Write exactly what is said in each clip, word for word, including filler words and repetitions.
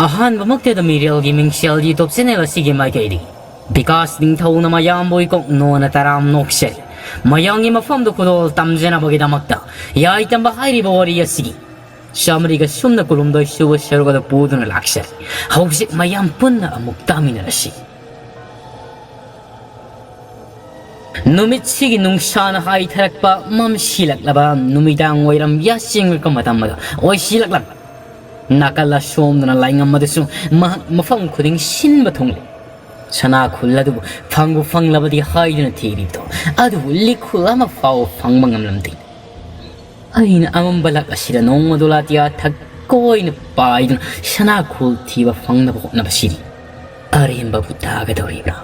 ꯑꯍꯥꯟꯕꯃꯛꯇꯗ ꯃꯤꯔꯦꯜꯒꯤ ꯃꯤꯡꯁꯦꯜ YouTube channel ꯑꯁꯤꯒꯤ ꯃꯥꯏꯀꯩꯗꯒꯤ ꯕꯤꯀꯥꯁ ꯅꯤꯡꯊꯧꯅ ꯃꯌꯥꯝꯕꯨ ꯏꯀꯣꯛ ꯅꯣꯟꯅ ꯇꯔꯥꯝ ꯅꯣꯛꯆꯔꯤ꯫ ꯃꯌꯥꯝꯒꯤ ꯃꯐꯝꯗ ꯈꯨꯗꯣꯜ ꯇꯝꯖꯅꯕꯒꯤꯗꯃꯛꯇ ꯌꯥꯏ ꯇꯝꯕ ꯍꯥꯏꯔꯤꯕ ꯋꯥꯔꯤ ꯑꯁꯤꯒꯤ ꯆꯥꯃꯔꯤꯒ ꯁꯨꯝꯅ ꯀꯨꯟꯍꯨꯝꯗꯣꯏ ꯁꯨꯕ ꯁꯔꯨꯛ ꯑꯗꯨ ꯄꯨꯗꯨꯅ ꯂꯥꯛꯆꯔꯤ꯫ ꯍꯧꯖꯤꯛ ꯃꯌꯥꯝ ꯄꯨꯟꯅ ꯑꯃꯨꯛ ꯇꯥꯃꯤꯟꯅꯔꯁꯤ꯫ ꯅꯨꯃꯤꯠꯁꯤꯒꯤ ꯅꯨꯡꯁꯥꯅ ꯍꯥꯏꯊꯔꯛꯄ, ꯃꯝꯁꯤꯜꯂꯛꯂꯕ ꯅꯨꯃꯤꯗꯥꯡ ꯋꯥꯏꯔꯝ ꯌꯥꯆꯦꯡꯂꯛꯄ ꯃꯇꯝ ꯑꯗꯨ ꯑꯣꯏꯁꯤꯜꯂꯛꯂꯕ꯫ ꯅꯥꯀꯜ ꯑꯁꯣꯝꯗꯅ ꯂꯥꯏꯉꯝ ꯑꯗꯨꯁꯨ ꯃꯍꯥꯛ ꯃꯐꯝ ꯈꯨꯗꯤꯡ ꯁꯤꯟꯕ ꯊꯨꯡꯂꯦ꯫ ꯁꯅꯥ ꯈꯨꯜ ꯑꯗꯨꯕꯨ ꯐꯪꯕꯨ ꯐꯪꯂꯕꯗꯤ ꯍꯥꯏꯗꯨꯅ ꯊꯤꯔꯤꯕꯗꯣ, ꯑꯗꯨꯕꯨ ꯂꯤꯈꯨꯜ ꯑꯃ ꯐꯥꯎꯕ ꯐꯪꯕ ꯉꯝꯂꯝꯗꯦ꯫ ꯑꯩꯅ ꯑꯃꯝꯕ ꯂꯛ ꯑꯁꯤꯗ ꯅꯣꯡꯃꯗꯣ ꯂꯥꯇꯤꯌꯥ ꯊꯛ ꯀꯣꯏꯅ ꯄꯥꯏꯗꯨꯅ ꯁꯅꯥ ꯈꯨꯜ ꯊꯤꯕ ꯐꯪꯅꯕ ꯍꯣꯠꯅꯕꯁꯤꯗꯤ ꯑꯔꯦꯝꯕꯕꯨ ꯇꯥꯒꯗꯧꯔꯤꯕ꯭ꯔꯥ?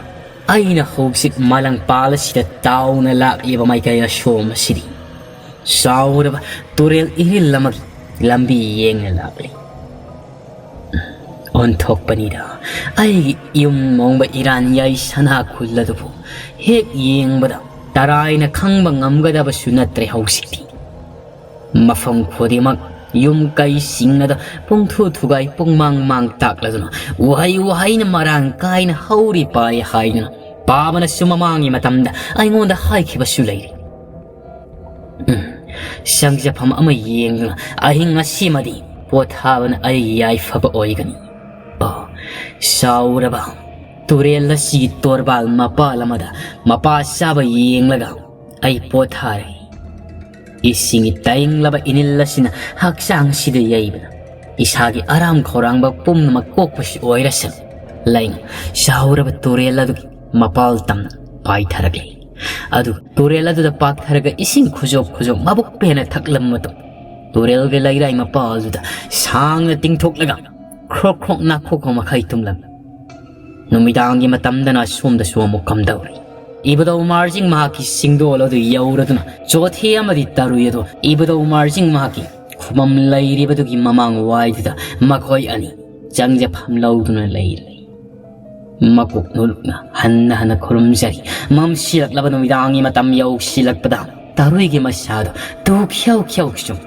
ꯑꯩꯅ ꯍꯧꯖꯤꯛ ꯃꯥꯂꯪ ꯄꯥꯜ ꯑꯁꯤꯗ ꯇꯥꯎꯅ ꯂꯥꯛꯂꯤꯕ ꯃꯥꯏꯀꯩ ꯑꯁꯣꯝ ꯑꯁꯤꯗꯤ ꯆꯥꯎꯔꯕ ꯇꯨꯔꯦꯜ ꯏꯔꯤꯜ ꯑꯃꯒꯤ ꯂꯝꯕꯤ ꯌꯦꯡꯅ ꯂꯥꯛꯂꯤ꯫ ꯑꯣꯟꯊꯣꯛꯄꯅꯤꯗ, ꯑꯩꯒꯤ ꯌꯨꯝ ꯃꯣꯡꯕ ꯏꯔꯥꯟ ꯌꯥꯏ ꯁꯅꯥ ꯈꯨꯜ ꯑꯗꯨꯕꯨ ꯍꯦꯛ ꯌꯦꯡꯕꯗ ꯇꯔꯥꯏꯅ ꯈꯪꯕ ꯉꯝꯒꯗꯕꯁꯨ ꯅꯠꯇ꯭ꯔꯦ ꯍꯧꯖꯤꯛꯇꯤ꯫ ꯃꯐꯝ ꯈꯨꯗꯤꯡꯃꯛ ꯌꯨꯝ ꯀꯩꯁꯤꯡ ꯑꯗꯨ ꯄꯨꯡꯊꯨ ꯊꯨꯒꯥꯏ ꯄꯨꯡꯃꯥꯡ ꯃꯥꯡ ꯇꯥꯛꯂꯗꯨꯅ ꯎꯍꯩ ꯋꯥꯍꯩꯅ ꯃꯔꯥꯡ ꯀꯥꯏꯅ ꯍꯧꯔꯤ ꯄꯥꯏ ꯍꯥꯏꯗꯨꯅ ꯄꯥꯕꯅꯁꯨ ꯃꯃꯥꯡꯒꯤ ꯃꯇꯝꯗ ꯑꯩꯉꯣꯟꯗ ꯍꯥꯏꯈꯤꯕꯁꯨ ꯂꯩꯔꯤ꯫ ꯎꯝ, ꯆꯪꯖꯐꯝ ꯑꯃ ꯌꯦꯡꯗꯨꯅ ꯑꯍꯤꯡ ꯑꯁꯤꯃꯗꯤ ꯄꯣꯊꯥꯕꯅ ꯑꯩꯒꯤ ꯌꯥꯏꯐꯕ ꯑꯣꯏꯒꯅꯤ꯫ ꯑꯣ, ꯆꯥꯎꯔꯕ ꯇꯨꯔꯦꯜ ꯑꯁꯤꯒꯤ ꯇꯣꯔꯕꯥꯜ ꯃꯄꯥꯜ ꯑꯃꯗ ꯃꯄꯥ ꯆꯥꯕ ꯌꯦꯡꯂꯒ ꯑꯩ ꯄꯣꯊꯥꯔꯦ꯫ ꯏꯁꯤꯡꯒꯤ ꯇꯥꯏꯪꯂꯕ ꯏꯅꯤꯜ ꯑꯁꯤꯅ ꯍꯛꯆꯥꯡꯁꯤꯗ ꯌꯩꯕꯅ ꯏꯁꯥꯒꯤ ꯑꯔꯥꯝ ꯈꯧꯔꯥꯡꯕ ꯄꯨꯝꯅꯃꯛ ꯀꯣꯛꯄꯁꯨ ꯑꯣꯏꯔꯁꯅꯨ꯫ ꯂꯩꯉ ꯆꯥꯎꯔꯕ ꯇꯨꯔꯦꯜ ꯑꯗꯨꯒꯤ ꯃꯄꯥꯜ ꯇꯝꯅ ꯄꯥꯏꯊꯔꯛꯂꯤ꯫ ꯑꯗꯨꯒ ꯇꯨꯔꯦꯜ ꯑꯗꯨꯗ ꯄꯥꯛꯊꯔꯒ ꯏꯁꯤꯡ ꯈꯨꯖꯣꯞ ꯈꯨꯖꯣꯞ ꯃꯕꯨꯛ ꯄꯦꯟꯅ ꯊꯛꯂꯕ ꯃꯇꯨꯡ, ꯇꯨꯔꯦꯜꯒꯤ ꯂꯩꯔꯥꯏ ꯃꯄꯥꯜꯗꯨꯗ ꯁꯥꯡꯅ ꯇꯤꯡꯊꯣꯛꯂꯒ ꯈ꯭ꯔꯣꯛ ꯈ꯭ꯔꯣꯛ ꯅꯥꯈꯣꯛꯄ ꯃꯈꯩ ꯇꯨꯝꯂꯝꯃꯤ꯫ ꯅꯨꯃꯤꯗꯥꯡꯒꯤ ꯃꯇꯝꯗꯅ ꯑꯁꯣꯝꯗꯁꯨ ꯑꯃꯨꯛ ꯀꯝꯗꯧꯔꯤ? ꯏꯕꯨꯙꯧ ꯃꯥꯔꯖꯤꯡ ꯃꯍꯥꯛꯀꯤ ꯁꯤꯡꯗꯣꯜ ꯑꯗꯨ ꯌꯧꯔꯗꯨꯅ ꯆꯣꯊꯦ ꯑꯃꯗꯤ ꯇꯔꯨꯏ ꯑꯗꯨ ꯏꯕꯨꯙꯧ ꯃꯥꯔꯖꯤꯡ ꯃꯍꯥꯛꯀꯤ ꯈꯨꯕꯝ ꯂꯩꯔꯤꯕꯗꯨꯒꯤ ꯃꯃꯥꯡ ꯋꯥꯏꯗꯨꯗ ꯃꯈꯣꯏ ꯑꯅꯤ ꯆꯪꯖꯐꯝ ꯂꯧꯗꯨꯅ ꯂꯩꯔꯤ꯫ ꯃꯀꯣꯛ ꯅꯣꯜꯂꯨꯛꯅ ꯍꯟꯅ ꯍꯟꯅ ꯈꯨꯔꯨꯝꯖꯔꯤ꯫ ꯃꯝꯁꯤꯜꯂꯛꯂꯕ ꯅꯨꯃꯤꯗꯥꯡꯒꯤ ꯃꯇꯝ ꯌꯧꯁꯤꯜꯂꯛꯄꯗ ꯇꯔꯨꯏꯒꯤ ꯃꯁꯥꯗꯨ ꯇꯨ ꯈ꯭ꯌꯧ ꯈ꯭ꯌꯧ ꯁꯨꯝ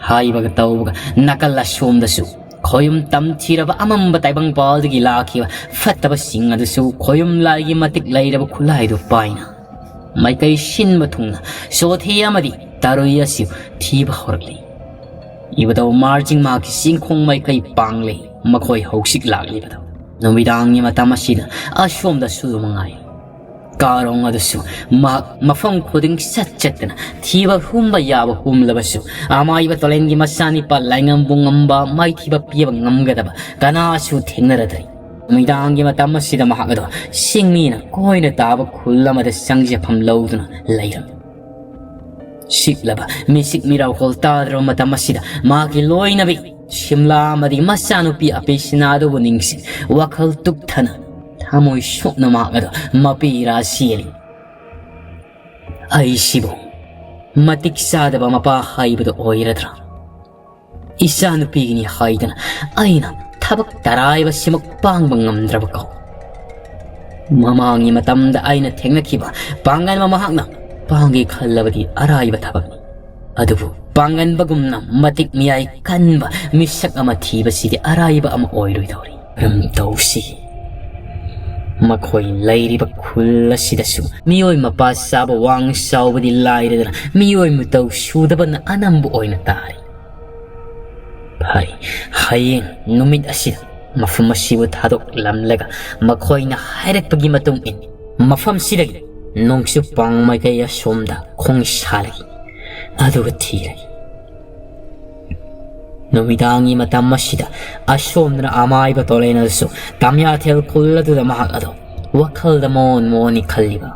ꯍꯥꯏꯕꯒ ꯇꯧꯕꯒ ꯅꯥꯀꯜ ꯑꯁꯣꯝꯗꯁꯨ ꯈꯣꯌꯨꯝ ꯇꯝꯊꯤꯔꯕ ꯑꯃꯝꯕ ꯇꯥꯏꯕꯪꯄꯥꯜꯗꯒꯤ ꯂꯥꯛꯈꯤꯕ ꯐꯠꯇꯕꯁꯤꯡ ꯑꯗꯨꯁꯨ ꯈꯣꯌꯨꯝ ꯂꯥꯏꯒꯤ ꯃꯇꯤꯛ ꯂꯩꯔꯕ ꯈꯨꯠꯂꯥꯏꯗꯨ ꯄꯥꯏꯅ ꯃꯥꯏꯀꯩ ꯁꯤꯟꯕ ꯊꯨꯡꯅ ꯁꯣꯊꯤ ꯑꯃꯗꯤ ꯇꯔꯨꯏ ꯑꯁꯤ ꯊꯤꯕ ꯍꯧꯔꯛꯂꯤ꯫ ꯏꯕꯨꯙꯧ ꯃꯥꯔꯖꯤꯡ ꯃꯍꯥꯛꯀꯤ ꯆꯤꯡꯈꯣꯡ ꯃꯥꯏꯀꯩ ꯄꯥꯡꯂꯦ꯫ ꯃꯈꯣꯏ ꯍꯧꯖꯤꯛ ꯂꯥꯛꯂꯤꯕꯗꯨ ꯅꯨꯃꯤꯗꯥꯡꯒꯤ ꯃꯇꯝ ꯑꯁꯤꯗ ꯑꯁꯣꯝꯗꯁꯨ ꯃꯉꯥꯏ꯫ ꯀꯥꯔꯣꯡ ꯑꯗꯨꯁꯨ ꯃꯍꯥꯛ ꯃꯐꯝ ꯈꯨꯗꯤꯡ ꯆꯠ ꯆꯠꯇꯅ ꯊꯤꯕ ꯍꯨꯝꯕ ꯌꯥꯕ ꯍꯨꯝꯂꯕꯁꯨ, ꯑꯃꯥꯏꯕ ꯇꯣꯂꯦꯟꯒꯤ ꯃꯆꯥꯅꯤꯄꯥ ꯂꯥꯏꯉꯝꯕꯨ ꯉꯝꯕ ꯃꯥꯏꯊꯤꯕ ꯄꯤꯕ ꯉꯝꯒꯗꯕ ꯀꯅꯥꯁꯨ ꯊꯦꯡꯅꯔꯗ꯭ꯔꯤ꯫ ꯅꯨꯃꯤꯗꯥꯡꯒꯤ ꯃꯇꯝ ꯑꯁꯤꯗ ꯃꯍꯥꯛ ꯑꯗꯣ ꯆꯤꯡꯃꯤꯅ ꯀꯣꯏꯅ ꯇꯥꯕ ꯈꯨꯜ ꯑꯃꯗ ꯆꯪꯖꯐꯝ ꯂꯧꯗꯨꯅ ꯂꯩꯔꯝꯃꯤ꯫ ꯁꯤꯛꯂꯕ ꯃꯤꯁꯤꯛ ꯃꯤꯔꯥꯎꯈꯣꯜ ꯇꯥꯗ꯭ꯔꯕ ꯃꯇꯝ ꯑꯁꯤꯗ ꯃꯍꯥꯛꯀꯤ ꯂꯣꯏꯅꯕꯤ ꯁꯤꯝꯂꯥ ꯑꯃꯗꯤ ꯃꯆꯥꯅꯨꯄꯤ ꯑꯄꯦꯁꯤꯅꯥ ꯑꯗꯨꯕꯨ ꯅꯤꯡꯁꯤꯡ ꯋꯥꯈꯜ ꯇꯨꯞꯊꯅ ꯊꯃꯣꯏ ꯁꯣꯛꯅ ꯃꯍꯥꯛ ꯑꯗꯣ ꯃꯄꯤ ꯏꯔꯥ ꯆꯦꯜꯂꯤ꯫ ꯑꯩꯁꯤꯕꯨ ꯃꯇꯤꯛ ꯆꯥꯗꯕ ꯃꯄꯥ ꯍꯥꯏꯕꯗꯨ ꯑꯣꯏꯔꯗ꯭ꯔꯥ? ꯏꯆꯥꯅꯨꯄꯤꯒꯤꯅꯤ ꯍꯥꯏꯗꯅ ꯑꯩꯅ ꯊꯕꯛ ꯇꯔꯥꯏꯕ ꯁꯤꯃꯛ ꯄꯥꯡꯕ ꯉꯝꯗ꯭ꯔꯕ ꯀꯧ꯫ ꯃꯃꯥꯡꯒꯤ ꯃꯇꯝꯗ ꯑꯩꯅ ꯊꯦꯡꯅꯈꯤꯕ ꯄꯥꯡꯒꯟꯕ ꯃꯍꯥꯛꯅ ꯄꯥꯡꯒꯦ ꯈꯜꯂꯕꯗꯤ ꯑꯔꯥꯏꯕ ꯊꯕꯛꯅꯤ꯫ ꯑꯗꯨꯕꯨ ꯄꯥꯡꯒꯟꯕꯒꯨꯝꯅ ꯃꯇꯤꯛ ꯃꯌꯥꯏ ꯀꯟꯕ ꯃꯤꯁꯛ ꯑꯃ ꯊꯤꯕꯁꯤꯗꯤ ꯑꯔꯥꯏꯕ ꯑꯃ ꯑꯣꯏꯔꯣꯏꯗꯧꯔꯤ꯫ ꯀꯔꯝ ꯇꯧꯁꯤ? ꯃꯈꯣꯏ ꯂꯩꯔꯤꯕ ꯈꯨꯜ ꯑꯁꯤꯗꯁꯨ ꯃꯤꯑꯣꯏ ꯃꯄꯥ ꯆꯥꯕ ꯋꯥꯡ ꯆꯥꯎꯕꯗꯤ ꯂꯥꯏꯔꯗꯅ ꯃꯤꯑꯣꯏ ꯃꯇꯧ ꯁꯨꯗꯕꯅ ꯑꯅꯝꯕ ꯑꯣꯏꯅ ꯇꯥꯔꯤ꯫ ꯐꯔꯦ, ꯍꯌꯦꯡ ꯅꯨꯃꯤꯠ ꯑꯁꯤꯗ ꯃꯐꯝ ꯑꯁꯤꯕꯨ ꯊꯥꯗꯣꯛꯂꯝꯂꯒ ꯃꯈꯣꯏꯅ ꯍꯥꯏꯔꯛꯄꯒꯤ ꯃꯇꯨꯡ ꯏꯟꯅ ꯃꯐꯝꯁꯤꯗꯒꯤ ꯅꯣꯡꯆꯨꯞ ꯄꯥꯡ ꯃꯥꯏꯀꯩ ꯑꯁꯣꯝꯗ ꯈꯣꯡ ꯁꯥꯜꯂꯒꯦ, ꯑꯗꯨꯒ ꯊꯤꯔꯒꯦ꯫ ꯅꯨꯃꯤꯗꯥꯡꯒꯤ ꯃꯇꯝ ꯑꯁꯤꯗ ꯑꯁꯣꯝꯗꯅ ꯑꯃꯥꯏꯕ ꯇꯣꯂꯦꯟ ꯑꯗꯨꯁꯨ ꯇꯝꯌꯥꯊꯦꯜ ꯈꯨꯜ ꯑꯗꯨꯗ ꯃꯍꯥꯛ ꯑꯗꯨ ꯋꯥꯈꯜꯗ ꯃꯣꯟ ꯃꯣꯟꯅꯤ ꯈꯜꯂꯤꯕ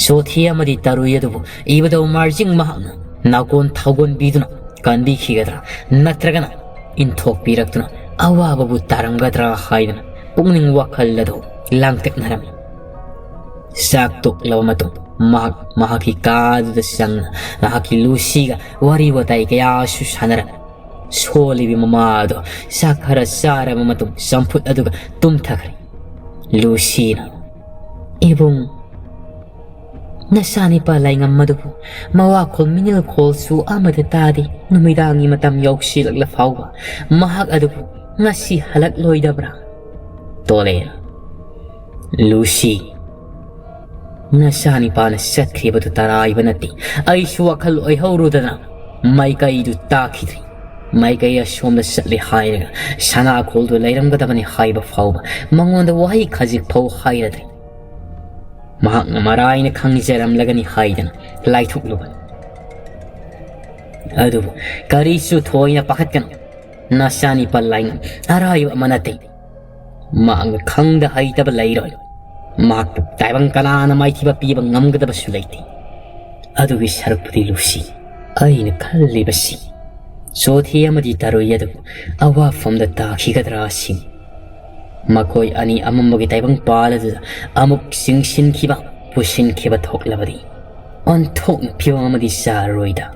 ꯁꯣꯊꯤ ꯑꯃꯗꯤ ꯇꯔꯨꯏ ꯑꯗꯨꯕꯨ ꯏꯕꯨꯙꯧ ꯃꯥꯔꯖꯤꯡ ꯃꯍꯥꯛꯅ ꯅꯥꯀꯣꯟ ꯊꯧꯒꯣꯟꯕꯤꯗꯨꯅ ꯀꯟꯕꯤꯈꯤꯒꯗ꯭ꯔꯥ, ꯅꯠꯇ꯭ꯔꯒꯅ ꯏꯟꯊꯣꯛꯄꯤꯔꯛꯇꯨꯅ ꯑꯋꯥꯕꯕꯨ ꯇꯥꯔꯝꯒꯗ꯭ꯔꯥ ꯍꯥꯏꯗꯨꯅ ꯄꯨꯛꯅꯤꯡ ꯋꯥꯈꯜ ꯑꯗꯨ ꯂꯥꯡꯇꯛꯅꯔꯝꯃꯤ꯫ ꯆꯥꯛ ꯇꯣꯛꯂꯕ ꯃꯇꯨꯡ ꯃꯍꯥꯛ ꯃꯍꯥꯛꯀꯤ ꯀꯥꯗꯨꯗ ꯆꯪꯅ ꯃꯍꯥꯛꯀꯤ ꯂꯨꯁꯤꯒ ꯋꯥꯔꯤ ꯋꯥꯇꯥꯏ ꯀꯌꯥꯁꯨ ꯁꯥꯟꯅꯔꯝꯃꯤ꯫ ꯁꯣꯜꯂꯤꯕꯤ ꯃꯃꯥ ꯑꯗꯣ ꯆꯥꯛ ꯈꯔ ꯆꯥꯔꯕ ꯃꯇꯨꯡ ꯆꯝꯐꯨꯠ ꯑꯗꯨꯒ ꯇꯨꯝꯊꯈ꯭ꯔꯦ꯫ ꯂꯨꯁꯤꯅ, "ꯏꯕꯨꯡ, ꯅꯆꯥꯅꯤꯄꯥ ꯂꯥꯏꯉꯝ ꯑꯗꯨꯕꯨ ꯃꯋꯥꯈꯣꯜ ꯃꯤꯅꯤꯜꯈꯣꯜꯁꯨ ꯑꯃꯠꯇ ꯇꯥꯗꯦ꯫ ꯅꯨꯃꯤꯗꯥꯡꯒꯤ ꯃꯇꯝ ꯌꯧꯁꯤꯜꯂꯛꯂ ꯐꯥꯎꯕ ꯃꯍꯥꯛ ꯑꯗꯨꯕꯨ ꯉꯁꯤ ꯍꯜꯂꯛꯂꯣꯏꯗꯕ꯭ꯔꯥ? ꯇꯣꯂꯦꯟ, ꯂꯨꯁꯤ, ꯅꯆꯥꯅꯤꯄꯥꯅ ꯆꯠꯈ꯭ꯔꯤꯕꯗꯨ ꯇꯔꯥꯏꯕ ꯅꯠꯇꯦ꯫ ꯑꯩꯁꯨ ꯋꯥꯈꯜ ꯑꯣꯏꯍꯧꯔꯨꯗꯅ ꯃꯥꯏꯀꯩꯗꯨ ꯇꯥꯈꯤꯗ꯭ꯔꯤ꯫ ꯃꯥꯏꯀꯩ ꯑꯁꯣꯝꯗ ꯆꯠꯂꯦ ꯍꯥꯏꯔꯒ ꯁꯅꯥꯈꯣꯜꯗꯨ ꯂꯩꯔꯝꯒꯗꯕꯅꯤ ꯍꯥꯏꯕ ꯐꯥꯎꯕ ꯃꯉꯣꯟꯗ ꯋꯥꯍꯩ ꯈꯖꯤꯛ ꯐꯥꯎ ꯍꯥꯏꯔꯗ꯭ꯔꯤ꯫ ꯃꯍꯥꯛꯅ ꯃꯔꯥꯏꯅ ꯈꯪꯖꯔꯝꯂꯒꯅꯤ ꯍꯥꯏꯗꯅ ꯂꯥꯏꯊꯣꯛꯂꯨꯕꯅꯤ꯫ ꯑꯗꯨꯕꯨ ꯀꯔꯤꯁꯨ ꯊꯣꯏꯅ ꯄꯥꯈꯠꯀꯅꯨ, ꯅꯆꯥꯅꯤꯄꯥ ꯂꯥꯏꯉꯝ ꯑꯔꯥꯏꯕ ꯑꯃ ꯅꯠꯇꯦ꯫ ꯃꯍꯥꯛꯅ ꯈꯪꯗ ꯍꯩꯇꯕ ꯂꯩꯔꯣꯏ꯫ ꯃꯍꯥꯛꯄꯨ ꯇꯥꯏꯕꯪ ꯀꯅꯥꯅ ꯃꯥꯏꯊꯤꯕ ꯄꯤꯕ ꯉꯝꯒꯗꯕꯁꯨ ꯂꯩꯇꯦ꯫ ꯑꯗꯨꯒꯤ ꯁꯔꯨꯛꯄꯨꯗꯤ ꯂꯨꯁꯤ, ꯑꯩꯅ ꯈꯜꯂꯤꯕꯁꯤ ꯆꯣꯊꯤ ꯑꯃꯗꯤ ꯇꯔꯨꯏ ꯑꯗꯨ ꯑꯋꯥꯐꯝꯗ ꯇꯥꯈꯤꯒꯗ꯭ꯔꯥ ꯁꯤꯅꯤ꯫ ꯃꯈꯣꯏ ꯑꯅꯤ ꯑꯃꯝꯕꯒꯤ ꯇꯥꯏꯕꯪꯄꯥꯜ ꯑꯗꯨꯗ ꯑꯃꯨꯛ ꯆꯤꯡꯁꯤꯟꯈꯤꯕ, ꯄꯨꯁꯤꯟꯈꯤꯕ ꯊꯣꯛꯂꯕꯗꯤ ꯑꯣꯟꯊꯣꯛꯅ ꯐꯤꯕꯝ ꯑꯃꯗꯤ ꯆꯥꯔꯔꯣꯏꯗ꯫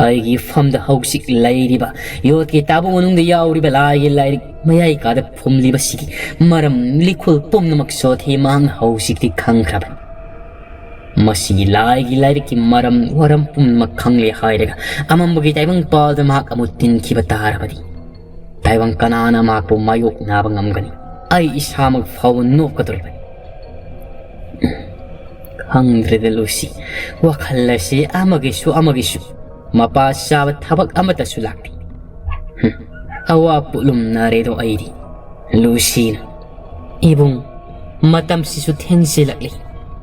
ꯑꯩꯒꯤ ꯏꯐꯝꯗ ꯍꯧꯖꯤꯛ ꯂꯩꯔꯤꯕ ꯌꯣꯠꯀꯤ ꯇꯥꯕꯨ ꯃꯅꯨꯡꯗ ꯌꯥꯎꯔꯤꯕ ꯂꯥꯏꯒꯤ ꯂꯥꯏꯔꯤꯛ ꯃꯌꯥꯏ ꯀꯥꯗ ꯐꯨꯝꯂꯤꯕꯁꯤꯒꯤ ꯃꯔꯝ ꯂꯤꯈꯨꯜ ꯄꯨꯝꯅꯃꯛ ꯆꯣꯊꯤ ꯃꯍꯥꯛꯅ ꯍꯧꯖꯤꯛꯇꯤ ꯈꯪꯈ꯭ꯔꯕꯅꯤ꯫ ꯃꯁꯤꯒꯤ ꯂꯥꯏꯒꯤ ꯂꯥꯏꯔꯤꯛꯀꯤ ꯃꯔꯝ ꯋꯥꯔꯝ ꯄꯨꯝꯅꯃꯛ ꯈꯪꯂꯦ ꯍꯥꯏꯔꯒ ꯑꯃꯝꯕꯒꯤ ꯇꯥꯏꯕꯪꯄꯥꯜꯗ ꯃꯍꯥꯛ ꯑꯃꯨꯛ ꯇꯤꯟꯈꯤꯕ ꯇꯥꯔꯕꯗꯤ ꯇꯥꯏꯕꯪ ꯀꯅꯥꯅ ꯃꯍꯥꯛꯄꯨ ꯃꯥꯌꯣꯛꯅꯕ ꯉꯝꯒꯅꯤ? ꯑꯩ ꯏꯁꯥꯃꯛ ꯐꯥꯎꯕ ꯅꯣꯛꯀꯗꯧꯔꯤꯕꯅꯤ꯫ ꯈꯪꯗ꯭ꯔꯦꯗ ꯂꯨꯁꯤ, ꯋꯥꯈꯜ ꯑꯁꯤ ꯑꯃꯒꯤꯁꯨ ꯑꯃꯒꯤꯁꯨ ꯃꯄꯥ ꯆꯥꯕ ꯊꯕꯛ ꯑꯃꯠꯇꯁꯨ ꯂꯥꯛꯇꯦ꯫ ꯍꯨꯝ, ꯑꯋꯥ ꯄꯣꯠꯂꯨꯝꯅꯔꯦꯗꯣ ꯑꯩꯗꯤ꯫ ꯂꯨꯁꯤꯅ, "ꯏꯕꯨꯡ, ꯃꯇꯝꯁꯤꯁꯨ ꯊꯦꯡꯖꯤꯜꯂꯛꯂꯤ꯫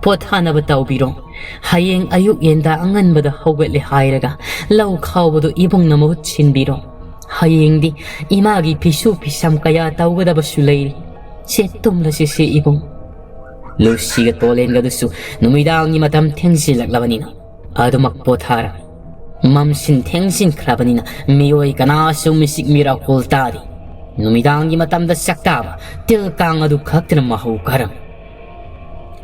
ꯄꯣꯊꯥꯅꯕ ꯇꯧꯕꯤꯔꯣ꯫ ꯍꯌꯦꯡ ꯑꯌꯨꯛ ꯌꯦꯟꯗꯥ ꯑꯉꯟꯕꯗ ꯍꯧꯒꯠꯂꯦ ꯍꯥꯏꯔꯒ ꯂꯧ ꯈꯥꯎꯕꯗꯨ ꯏꯕꯨꯡꯅ ꯃꯍꯨꯠ ꯁꯤꯟꯕꯤꯔꯣ꯫ ꯍꯌꯦꯡꯗꯤ ꯏꯃꯥꯒꯤ ꯐꯤꯁꯨ ꯐꯤꯁꯥꯝ ꯀꯌꯥ ꯇꯧꯒꯗꯕꯁꯨ ꯂꯩꯔꯤ꯫ ꯁꯦ, ꯇꯨꯝꯂꯁꯤ ꯁꯦ ꯏꯕꯨꯡ꯫" ꯂꯨꯁꯤꯒ ꯇꯣꯂꯦꯟꯒꯗꯨꯁꯨ ꯅꯨꯃꯤꯗꯥꯡꯒꯤ ꯃꯇꯝ ꯊꯦꯡꯖꯤꯜꯂꯛꯂꯕꯅꯤꯅ ꯑꯗꯨꯃꯛ ꯄꯣꯊꯥꯔꯝꯃꯤ꯫ ꯃꯝꯁꯤꯟ ꯊꯦꯡꯖꯤꯟꯈ꯭ꯔꯕꯅꯤꯅ ꯃꯤꯑꯣꯏ ꯀꯅꯥꯁꯨ ꯃꯤꯆꯤꯛ ꯃꯤꯔꯥꯎꯈꯣꯜ ꯇꯥꯗꯦ꯫ ꯅꯨꯃꯤꯗꯥꯡꯒꯤ ꯃꯇꯝꯗ ꯆꯥꯛꯇꯥꯕ ꯇꯤꯜ ꯀꯥꯡ ꯑꯗꯨ ꯈꯛꯇꯅ ꯃꯍꯧ ꯀꯥꯔꯝꯃꯤ꯫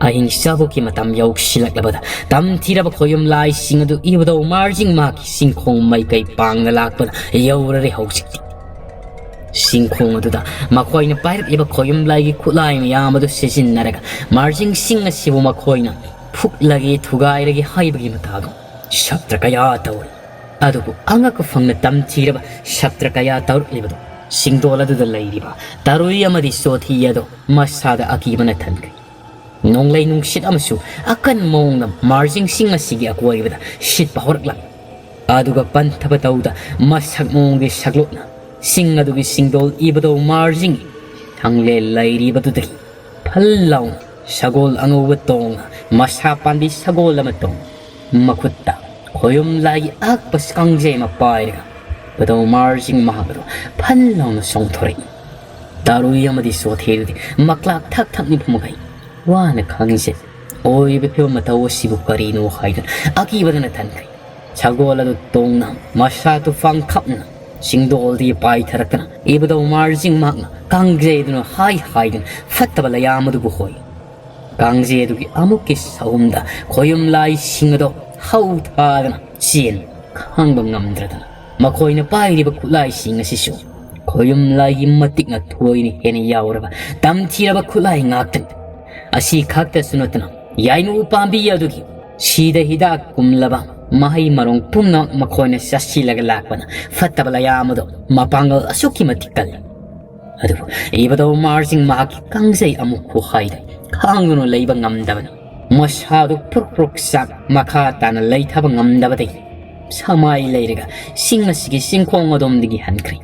ꯑꯍꯤꯡ ꯆꯥꯕꯣꯛꯀꯤ ꯃꯇꯝ ꯌꯧꯁꯤꯜꯂꯛꯂꯕꯗ ꯇꯝꯊꯤꯔꯕ ꯈꯣꯌꯨꯝ ꯂꯥꯏꯁꯤꯡ ꯑꯗꯨ ꯏꯕꯨꯙꯧ ꯃꯥꯔꯖꯤꯡ ꯃꯍꯥꯛꯀꯤ ꯆꯤꯡꯈꯣꯡ ꯃꯥꯏꯀꯩ ꯄꯥꯡꯅ ꯂꯥꯛꯄꯗ ꯌꯧꯔꯔꯦ ꯍꯧꯖꯤꯛꯇꯤ꯫ ꯆꯤꯡꯈꯣꯡ ꯑꯗꯨꯗ ꯃꯈꯣꯏꯅ ꯄꯥꯏꯔꯛꯂꯤꯕ ꯈꯣꯌꯨꯝ ꯂꯥꯏꯒꯤ ꯈꯨꯠꯂꯥꯏ ꯃꯌꯥꯝ ꯑꯗꯨ ꯁꯤꯖꯤꯟꯅꯔꯒ ꯃꯥꯔꯖꯤꯡꯁꯤꯡ ꯑꯁꯤꯕꯨ ꯃꯈꯣꯏꯅ ꯐꯨꯛꯂꯒꯦ, ꯊꯨꯒꯥꯏꯔꯒꯦ ꯍꯥꯏꯕꯒꯤ ꯃꯇꯥꯒꯨꯝ ꯁꯛꯇ꯭ꯔ ꯀꯌꯥ ꯇꯧꯔꯤ꯫ ꯑꯗꯨꯕꯨ ꯑꯉꯛꯄ ꯐꯪꯅ ꯇꯝꯊꯤꯔꯕ ꯁꯛꯇ꯭ꯔ ꯀꯌꯥ ꯇꯧꯔꯛꯂꯤꯕꯗꯣ ꯁꯤꯡꯗꯣꯜ ꯑꯗꯨꯗ ꯂꯩꯔꯤꯕ ꯇꯔꯨꯏ ꯑꯃꯗꯤ ꯆꯣꯊꯤ ꯑꯗꯣ ꯃꯁꯥꯗ ꯑꯀꯤꯕꯅ ꯊꯟꯈ꯭ꯔꯦ꯫ ꯅꯣꯡꯂꯩ ꯅꯨꯡꯁꯤꯠ ꯑꯃꯁꯨ ꯑꯀꯟꯕ ꯃꯑꯣꯡꯗ ꯃꯥꯔꯖꯤꯡ ꯆꯤꯡ ꯑꯁꯤꯒꯤ ꯑꯀꯣꯏꯕꯗ ꯁꯤꯠꯄ ꯍꯧꯔꯛꯂꯝꯃꯤ꯫ ꯑꯗꯨꯒ ꯄꯟꯊꯕ ꯇꯧꯗ ꯃꯁꯛ ꯃꯑꯣꯡꯒꯤ ꯁꯛꯂꯣꯠꯅ ꯆꯤꯡ ꯑꯗꯨꯒꯤ ꯁꯤꯡꯗꯣꯜ ꯏꯕꯨꯙꯧ ꯃꯥꯔꯖꯤꯡꯒꯤ ꯊꯥꯡꯂꯦꯜ ꯂꯩꯔꯤꯕꯗꯨꯗꯒꯤ ꯐꯜ ꯂꯥꯎꯅ ꯁꯒꯣꯜ ꯑꯉꯧꯕ ꯇꯣꯡꯅ ꯃꯁꯥ ꯄꯥꯟꯕꯤ ꯁꯒꯣꯜ ꯑꯃ ꯇꯣꯡ ꯃꯈꯨꯠꯇ ꯈꯣꯌꯨꯝ ꯂꯥꯏꯒꯤ ꯑꯛꯄ ꯀꯥꯡꯖꯩ ꯑꯃ ꯄꯥꯏꯔꯒ ꯏꯕꯨꯙꯧ ꯃꯥꯔꯖꯤꯡ ꯃꯍꯥꯛ ꯑꯗꯨ ꯐꯜ ꯂꯥꯎꯅ ꯆꯣꯡꯊꯣꯔꯛꯏ꯫ ꯇꯥꯔꯨꯏ ꯑꯃꯗꯤ ꯆꯣꯊꯦꯗꯨꯗꯤ ꯃꯀ꯭ꯂꯥꯛ ꯊꯛ ꯊꯛ ꯅꯤꯛꯄ ꯃꯈꯩ ꯋꯥꯅ ꯈꯥꯡꯖꯩ꯫ ꯑꯣꯏꯔꯤꯕ ꯐꯤꯕꯝ ꯃꯇꯧ ꯑꯁꯤꯕꯨ ꯀꯔꯤꯅꯣ ꯍꯥꯏꯗꯨꯅ ꯑꯀꯤꯕꯗꯅ ꯊꯟꯈ꯭ꯔꯦ꯫ ꯁꯒꯣꯜ ꯑꯗꯨ ꯇꯣꯡꯅ ꯃꯁꯥ ꯇꯨꯐꯥꯡ ꯈꯞꯅ ꯁꯤꯡꯗꯣꯜꯗꯒꯤ ꯄꯥꯏꯊꯔꯛꯇꯨꯅ ꯏꯕꯨꯙꯧ ꯃꯥꯔꯖꯤꯡ ꯃꯍꯥꯛꯅ ꯀꯥꯡꯖꯩꯗꯨꯅ ꯍꯥꯏ ꯍꯥꯏꯗꯨꯅ ꯐꯠꯇꯕ ꯂꯌꯥꯝ ꯑꯗꯨꯕꯨ ꯍꯣꯏ꯫ ꯀꯥꯡꯖꯩ ꯑꯗꯨꯒꯤ ꯑꯃꯨꯛꯀꯤ ꯁꯍꯨꯝꯗ ꯈꯣꯌꯨꯝ ꯂꯥꯏꯁꯤꯡ ꯑꯗꯨ ꯍꯧ ꯊꯥꯗꯅ ꯆꯦꯟ ꯈꯥꯡꯕ ꯉꯝꯗ꯭ꯔꯗꯅ ꯃꯈꯣꯏꯅ ꯄꯥꯏꯔꯤꯕ ꯈꯨꯠꯂꯥꯏꯁꯤꯡ ꯑꯁꯤꯁꯨ ꯈꯣꯌꯨꯝ ꯂꯥꯏꯒꯤ ꯃꯇꯤꯛꯅ ꯊꯣꯏꯅ ꯍꯦꯟꯅ ꯌꯥꯎꯔꯕ ꯇꯝꯊꯤꯔꯕ ꯈꯨꯠꯂꯥꯏ ꯉꯥꯛꯇꯅꯤ꯫ ꯑꯁꯤ ꯈꯛꯇꯁꯨ ꯅꯠꯇꯅ ꯌꯥꯏꯉꯨ ꯄꯥꯝꯕꯤ ꯑꯗꯨꯒꯤ ꯁꯤꯗ ꯍꯤꯗꯥꯛ ꯀꯨꯝꯂꯕ ꯃꯍꯩ ꯃꯔꯣꯡ ꯄꯨꯝꯅꯃꯛ ꯃꯈꯣꯏꯅ ꯆꯥꯁꯤꯜꯂꯒ ꯂꯥꯛꯄꯅ ꯐꯠꯇꯕ ꯂꯌꯥꯝ ꯑꯗꯨ ꯃꯄꯥꯡꯒꯜ ꯑꯁꯨꯛꯀꯤ ꯃꯇꯤꯛ ꯀꯜꯂꯤ꯫ ꯑꯗꯨꯕꯨ ꯏꯕꯨꯙꯧ ꯃꯥꯔꯖꯤꯡ ꯃꯍꯥꯛꯀꯤ ꯀꯥꯡꯖꯩ ꯑꯃꯨꯛ ꯈꯨꯍꯥꯏꯗ ꯈꯥꯡꯗꯨꯅ ꯂꯩꯕ ꯉꯝꯗꯕꯅ ꯃꯁꯥꯗꯨ ꯄ꯭ꯔꯨꯛ ꯄ꯭ꯔꯨꯛ ꯆꯥꯛ ꯃꯈꯥ ꯇꯥꯅ ꯂꯩꯊꯕ ꯉꯝꯗꯕꯗꯒꯤ ꯁꯃꯥꯏ ꯂꯩꯔꯒ ꯆꯤꯡ ꯑꯁꯤꯒꯤ ꯆꯤꯡꯈꯣꯡ ꯑꯗꯣꯝꯗꯒꯤ ꯍꯟꯈ꯭ꯔꯦ꯫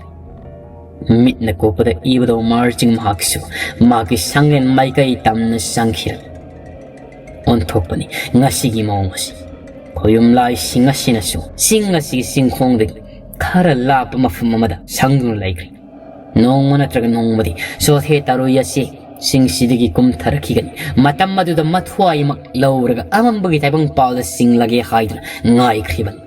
ꯃꯤꯠꯅ ꯀꯨꯞꯄꯗ ꯏꯕꯨꯙꯧ ꯃꯥꯔꯖꯤꯡ ꯃꯍꯥꯛꯁꯨ ꯃꯍꯥꯛꯀꯤ ꯁꯪꯂꯦꯟ ꯃꯥꯏꯀꯩ ꯇꯝꯅ ꯆꯪꯈꯤꯔꯛꯏ꯫ ꯑꯣꯟꯊꯣꯛꯄꯅꯤ ꯉꯁꯤꯒꯤ ꯃꯑꯣꯡ ꯑꯁꯤ꯫ ꯈꯣꯌꯨꯝ ꯂꯥꯏꯁꯤꯡ ꯑꯁꯤꯅꯁꯨ ꯆꯤꯡ ꯑꯁꯤꯒꯤ ꯆꯤꯡꯈꯣꯡꯗꯒꯤ ꯈꯔ ꯂꯥꯞꯄ ꯃꯐꯝ ꯑꯃꯗ ꯁꯪꯗꯨꯅ ꯂꯩꯈ꯭ꯔꯦ꯫ ꯅꯣꯡꯃ ꯅꯠꯇ꯭ꯔꯒ ꯅꯣꯡꯃꯗꯤ ꯆꯣꯊꯦ ꯇꯥꯔꯨꯏ ꯑꯁꯤ ꯆꯤꯡꯁꯤꯗꯒꯤ ꯀꯨꯝꯊꯔꯛꯈꯤꯒꯅꯤ꯫ ꯃꯇꯝ ꯑꯗꯨꯗ ꯃꯊ꯭ꯋꯥꯏꯃꯛ ꯂꯧꯔꯒ ꯑꯃꯝꯕꯒꯤ ꯇꯥꯏꯕꯪ ꯄꯥꯜꯗ ꯆꯤꯡꯂꯒꯦ ꯍꯥꯏꯗꯨꯅ ꯉꯥꯏꯈ꯭ꯔꯤꯕꯅꯤ꯫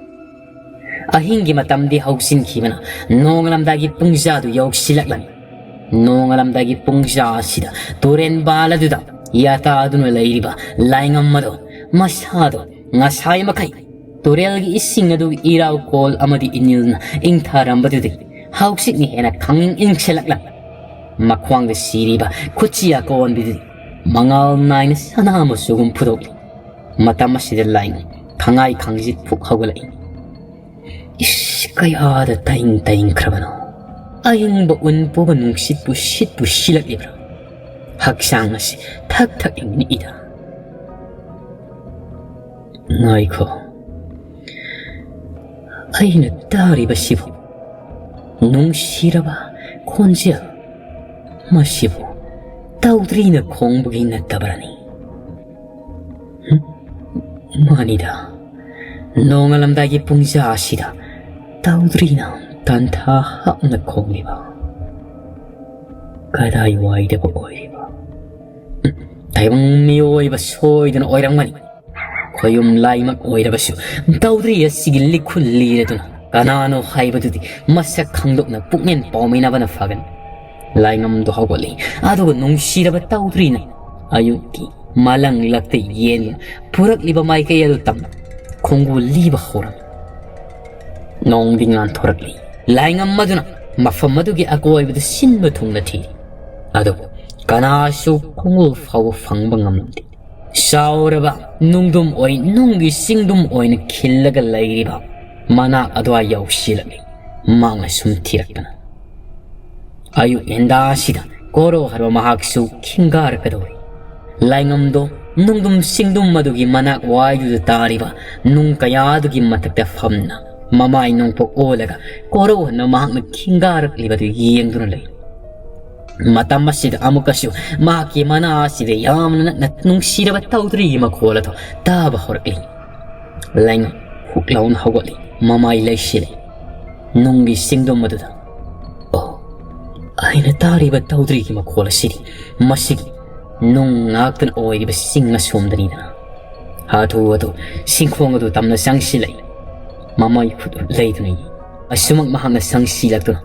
ꯑꯍꯤꯡꯒꯤ ꯃꯇꯝꯗꯤ ꯍꯧꯖꯤꯟꯈꯤꯕꯅ ꯅꯣꯡꯉꯥꯜꯂꯝꯗꯥꯏꯒꯤ ꯄꯨꯡꯖꯥꯗꯨ ꯌꯧꯁꯤꯜꯂꯛꯂꯝꯃꯤ꯫ ꯅꯣꯡꯉꯥꯜꯂꯝꯗꯥꯏꯒꯤ ꯄꯨꯡꯖꯥ ꯑꯁꯤꯗ ꯇꯨꯔꯦꯟ ꯕꯥꯜ ꯑꯗꯨꯗ ꯌꯥꯇꯥꯗꯨꯅ ꯂꯩꯔꯤꯕ ꯂꯥꯏꯉꯝ ꯑꯗꯣ ꯃꯁꯥꯗꯣ ꯉꯁꯥꯏ ꯃꯈꯩ ꯇꯨꯔꯦꯜꯒꯤ ꯏꯁꯤꯡ ꯑꯗꯨ ꯏꯔꯥꯎ ꯀꯣꯜ ꯑꯃꯗꯤ ꯏꯅꯤꯜꯅ ꯏꯪꯊꯔꯝꯕꯗꯨꯗꯒꯤ ꯍꯧꯖꯤꯛꯅ ꯍꯦꯟꯅ ꯈꯪꯏꯪ ꯏꯪꯁꯤꯜꯂꯛꯂꯝꯃꯤ꯫ ꯃꯈ꯭ꯋꯥꯡꯗ ꯁꯤꯔꯤꯕ ꯈꯨꯠꯁꯤ ꯑꯀꯣꯟꯕꯤꯗꯨꯗꯤ ꯃꯉꯥꯜ ꯅꯥꯏꯅ ꯁꯅꯥ ꯃꯆꯨꯒꯨꯝ ꯐꯨꯗꯣꯛꯂꯤ꯫ ꯃꯇꯝ ꯑꯁꯤꯗ ꯂꯥꯏꯉꯝ ꯈꯪꯉꯥꯏ ꯈꯪꯖꯤꯠ ꯐꯨꯛ ꯍꯧꯒꯠꯂꯛꯏ꯫ ꯏꯁ, ꯀꯌꯥꯗ ꯇꯥꯏꯪ ꯇꯥꯏꯪꯈ꯭ꯔꯕꯅꯣ! ꯑꯏꯪꯕ ꯎꯟ ꯄꯨꯕ ꯅꯨꯡꯁꯤꯠꯄꯨ ꯁꯤꯠꯄꯨ ꯁꯤꯠꯂꯛꯂꯤꯕ꯭ꯔꯥ? ꯍꯛꯆꯥꯡ ꯑꯁꯤ ꯊꯛ ꯊꯛ ꯏꯪꯂꯛꯏꯗ꯫ ꯉꯥꯏꯈꯣ, ꯑꯩꯅ ꯇꯥꯔꯤꯕꯁꯤꯕꯨ ꯅꯨꯡꯁꯤꯔꯕ ꯈꯣꯟꯖꯦꯜ? ꯃꯁꯤꯕꯨ ꯇꯧꯗ꯭ꯔꯤꯅ ꯈꯣꯡꯕꯒꯤ ꯅꯠꯇꯕ꯭ꯔꯅꯤ? ꯍꯨꯝ, ꯃꯥꯅꯤꯗ, ꯅꯣꯡꯉꯥꯜꯂꯝꯗꯥꯏꯒꯤ ꯄꯨꯡꯖꯥ ꯑꯁꯤꯗ ꯇꯧꯗ꯭ꯔꯤꯅ ꯇꯟꯊꯥ ꯍꯥꯞꯅ ꯈꯣꯡꯂꯤꯕ꯫ ꯀꯗꯥꯏꯋꯥꯏꯗꯕꯨ ꯑꯣꯏꯔꯤꯕ? ꯎꯝ, ꯇꯥꯏꯕꯪ ꯃꯤꯑꯣꯏꯕ ꯁꯣꯏꯗꯅ ꯑꯣꯏꯔꯝꯒꯅꯤ꯫ ꯈꯣꯌꯨꯝ ꯂꯥꯏꯃꯛ ꯑꯣꯏꯔꯕꯁꯨ, ꯇꯧꯗ꯭ꯔꯤ ꯑꯁꯤꯒꯤ ꯂꯤꯈꯨꯜ ꯂꯤꯔꯗꯨꯅ ꯀꯅꯥꯅꯣ ꯍꯥꯏꯕꯗꯨꯗꯤ ꯃꯁꯛ ꯈꯪꯗꯣꯛꯅ ꯄꯨꯛꯅꯦꯟ ꯄꯥꯎꯃꯤꯟꯅꯕꯅ ꯐꯒꯅꯤ꯫ ꯂꯥꯏꯉꯝꯗꯣ ꯍꯧꯒꯠꯂꯤ, ꯑꯗꯨꯒ ꯅꯨꯡꯁꯤꯔꯕ ꯇꯧꯗ꯭ꯔꯤꯅ ꯑꯌꯨꯛꯀꯤ ꯃꯂꯪꯂꯛꯇ ꯌꯦꯟꯗꯨꯅ ꯄꯨꯔꯛꯂꯤꯕ ꯃꯥꯏꯀꯩ ꯑꯗꯨ ꯇꯝꯅ ꯈꯣꯡꯒꯨꯜ ꯂꯤꯕ ꯍꯧꯔꯝꯃꯤ꯫ ꯅꯣꯡꯗꯤ ꯉꯥꯟꯊꯣꯔꯛꯂꯤ꯫ ꯂꯥꯏꯉꯝ ꯑꯗꯨꯅ ꯃꯐꯝ ꯑꯗꯨꯒꯤ ꯑꯀꯣꯏꯕꯗ ꯁꯤꯟꯕ ꯊꯨꯡꯅ ꯊꯤꯔꯤ, ꯑꯗꯨꯕꯨ ꯀꯅꯥꯁꯨ ꯈꯣꯡꯒꯨꯜ ꯐꯥꯎꯕ ꯐꯪꯕ ꯉꯝꯂꯝꯗꯦ꯫ ꯆꯥꯎꯔꯕ ꯅꯨꯡꯗꯨꯝ ꯑꯣꯏ, ꯅꯨꯡꯒꯤ ꯆꯤꯡꯗꯨꯝ ꯑꯣꯏꯅ ꯈꯤꯜꯂꯒ ꯂꯩꯔꯤꯕ ꯃꯅꯥꯛ ꯑꯗꯨꯋꯥꯏ ꯌꯧꯁꯤꯜꯂꯛꯂꯤ꯫ ꯃꯥꯡꯅ ꯁꯨꯝ ꯊꯤꯔꯛꯇꯅ ꯑꯌꯨꯛ ꯉꯟꯇꯥ ꯑꯁꯤꯗ ꯀꯣꯔꯧ ꯍꯟꯕ ꯃꯍꯥꯛꯁꯨ ꯈꯤꯡꯒꯥꯔꯛꯀꯗꯧꯔꯤ꯫ ꯂꯥꯏꯉꯝꯗꯣ ꯅꯨꯡꯗꯨꯝ ꯆꯤꯡꯗꯨꯝ ꯑꯗꯨꯒꯤ ꯃꯅꯥꯛ ꯋꯥꯏꯗꯨꯗ ꯇꯥꯔꯤꯕ ꯅꯨꯡ ꯀꯌꯥꯗꯨꯒꯤ ꯃꯊꯛꯇ ꯐꯝꯅ ꯃꯃꯥꯏ ꯅꯣꯡꯄꯣꯛ ꯑꯣꯜꯂꯒ ꯀꯣꯔꯧ ꯍꯟꯕ ꯃꯍꯥꯛꯅ ꯈꯤꯡꯒꯥꯔꯛꯂꯤꯕꯗꯨ ꯌꯦꯡꯗꯨꯅ ꯂꯩ꯫ ꯃꯇꯝ ꯑꯁꯤꯗ ꯑꯃꯨꯛꯀꯁꯨ ꯃꯍꯥꯛꯀꯤ ꯃꯅꯥ ꯑꯁꯤꯗ ꯌꯥꯝꯅ ꯅꯛꯅ ꯅꯨꯡꯁꯤꯔꯕ ꯇꯧꯗ꯭ꯔꯤꯒꯤ ꯃꯈꯣꯜ ꯑꯗꯨ ꯇꯥꯕ ꯍꯧꯔꯛꯂꯤ꯫ ꯂꯥꯏꯉꯝ ꯍꯨꯛ ꯂꯥꯎꯅ ꯍꯧꯒꯠꯂꯤ, ꯃꯃꯥꯏ ꯂꯩꯁꯤꯜꯂꯤ꯫ ꯅꯨꯡꯒꯤ ꯆꯤꯡꯗꯨꯝ ꯑꯗꯨꯗ, ꯑꯣ, ꯑꯩꯅ ꯇꯥꯔꯤꯕ ꯇꯧꯗ꯭ꯔꯤꯒꯤ ꯃꯈꯣꯜ ꯑꯁꯤꯗꯤ ꯃꯁꯤꯒꯤ ꯅꯨꯡ ꯉꯥꯛꯇꯅ ꯑꯣꯏꯔꯤꯕ ꯆꯤꯡ ꯑꯁꯣꯝꯗꯅꯤꯗꯅ꯫ ꯍꯥꯊꯨ ꯍꯥꯊꯨ ꯁꯤꯡꯈꯣꯡ ꯑꯗꯨ ꯇꯝꯅ ꯆꯪꯁꯤꯜꯂꯛꯏ꯫ ꯃꯃꯥꯏ ꯈꯨꯠ ꯍꯨꯠ ꯂꯩꯗꯨꯅ ꯌꯦꯡꯏ꯫ ꯑꯁꯨꯃꯛ ꯃꯍꯥꯛꯅ ꯆꯪꯁꯤꯜꯂꯛꯇꯨꯅ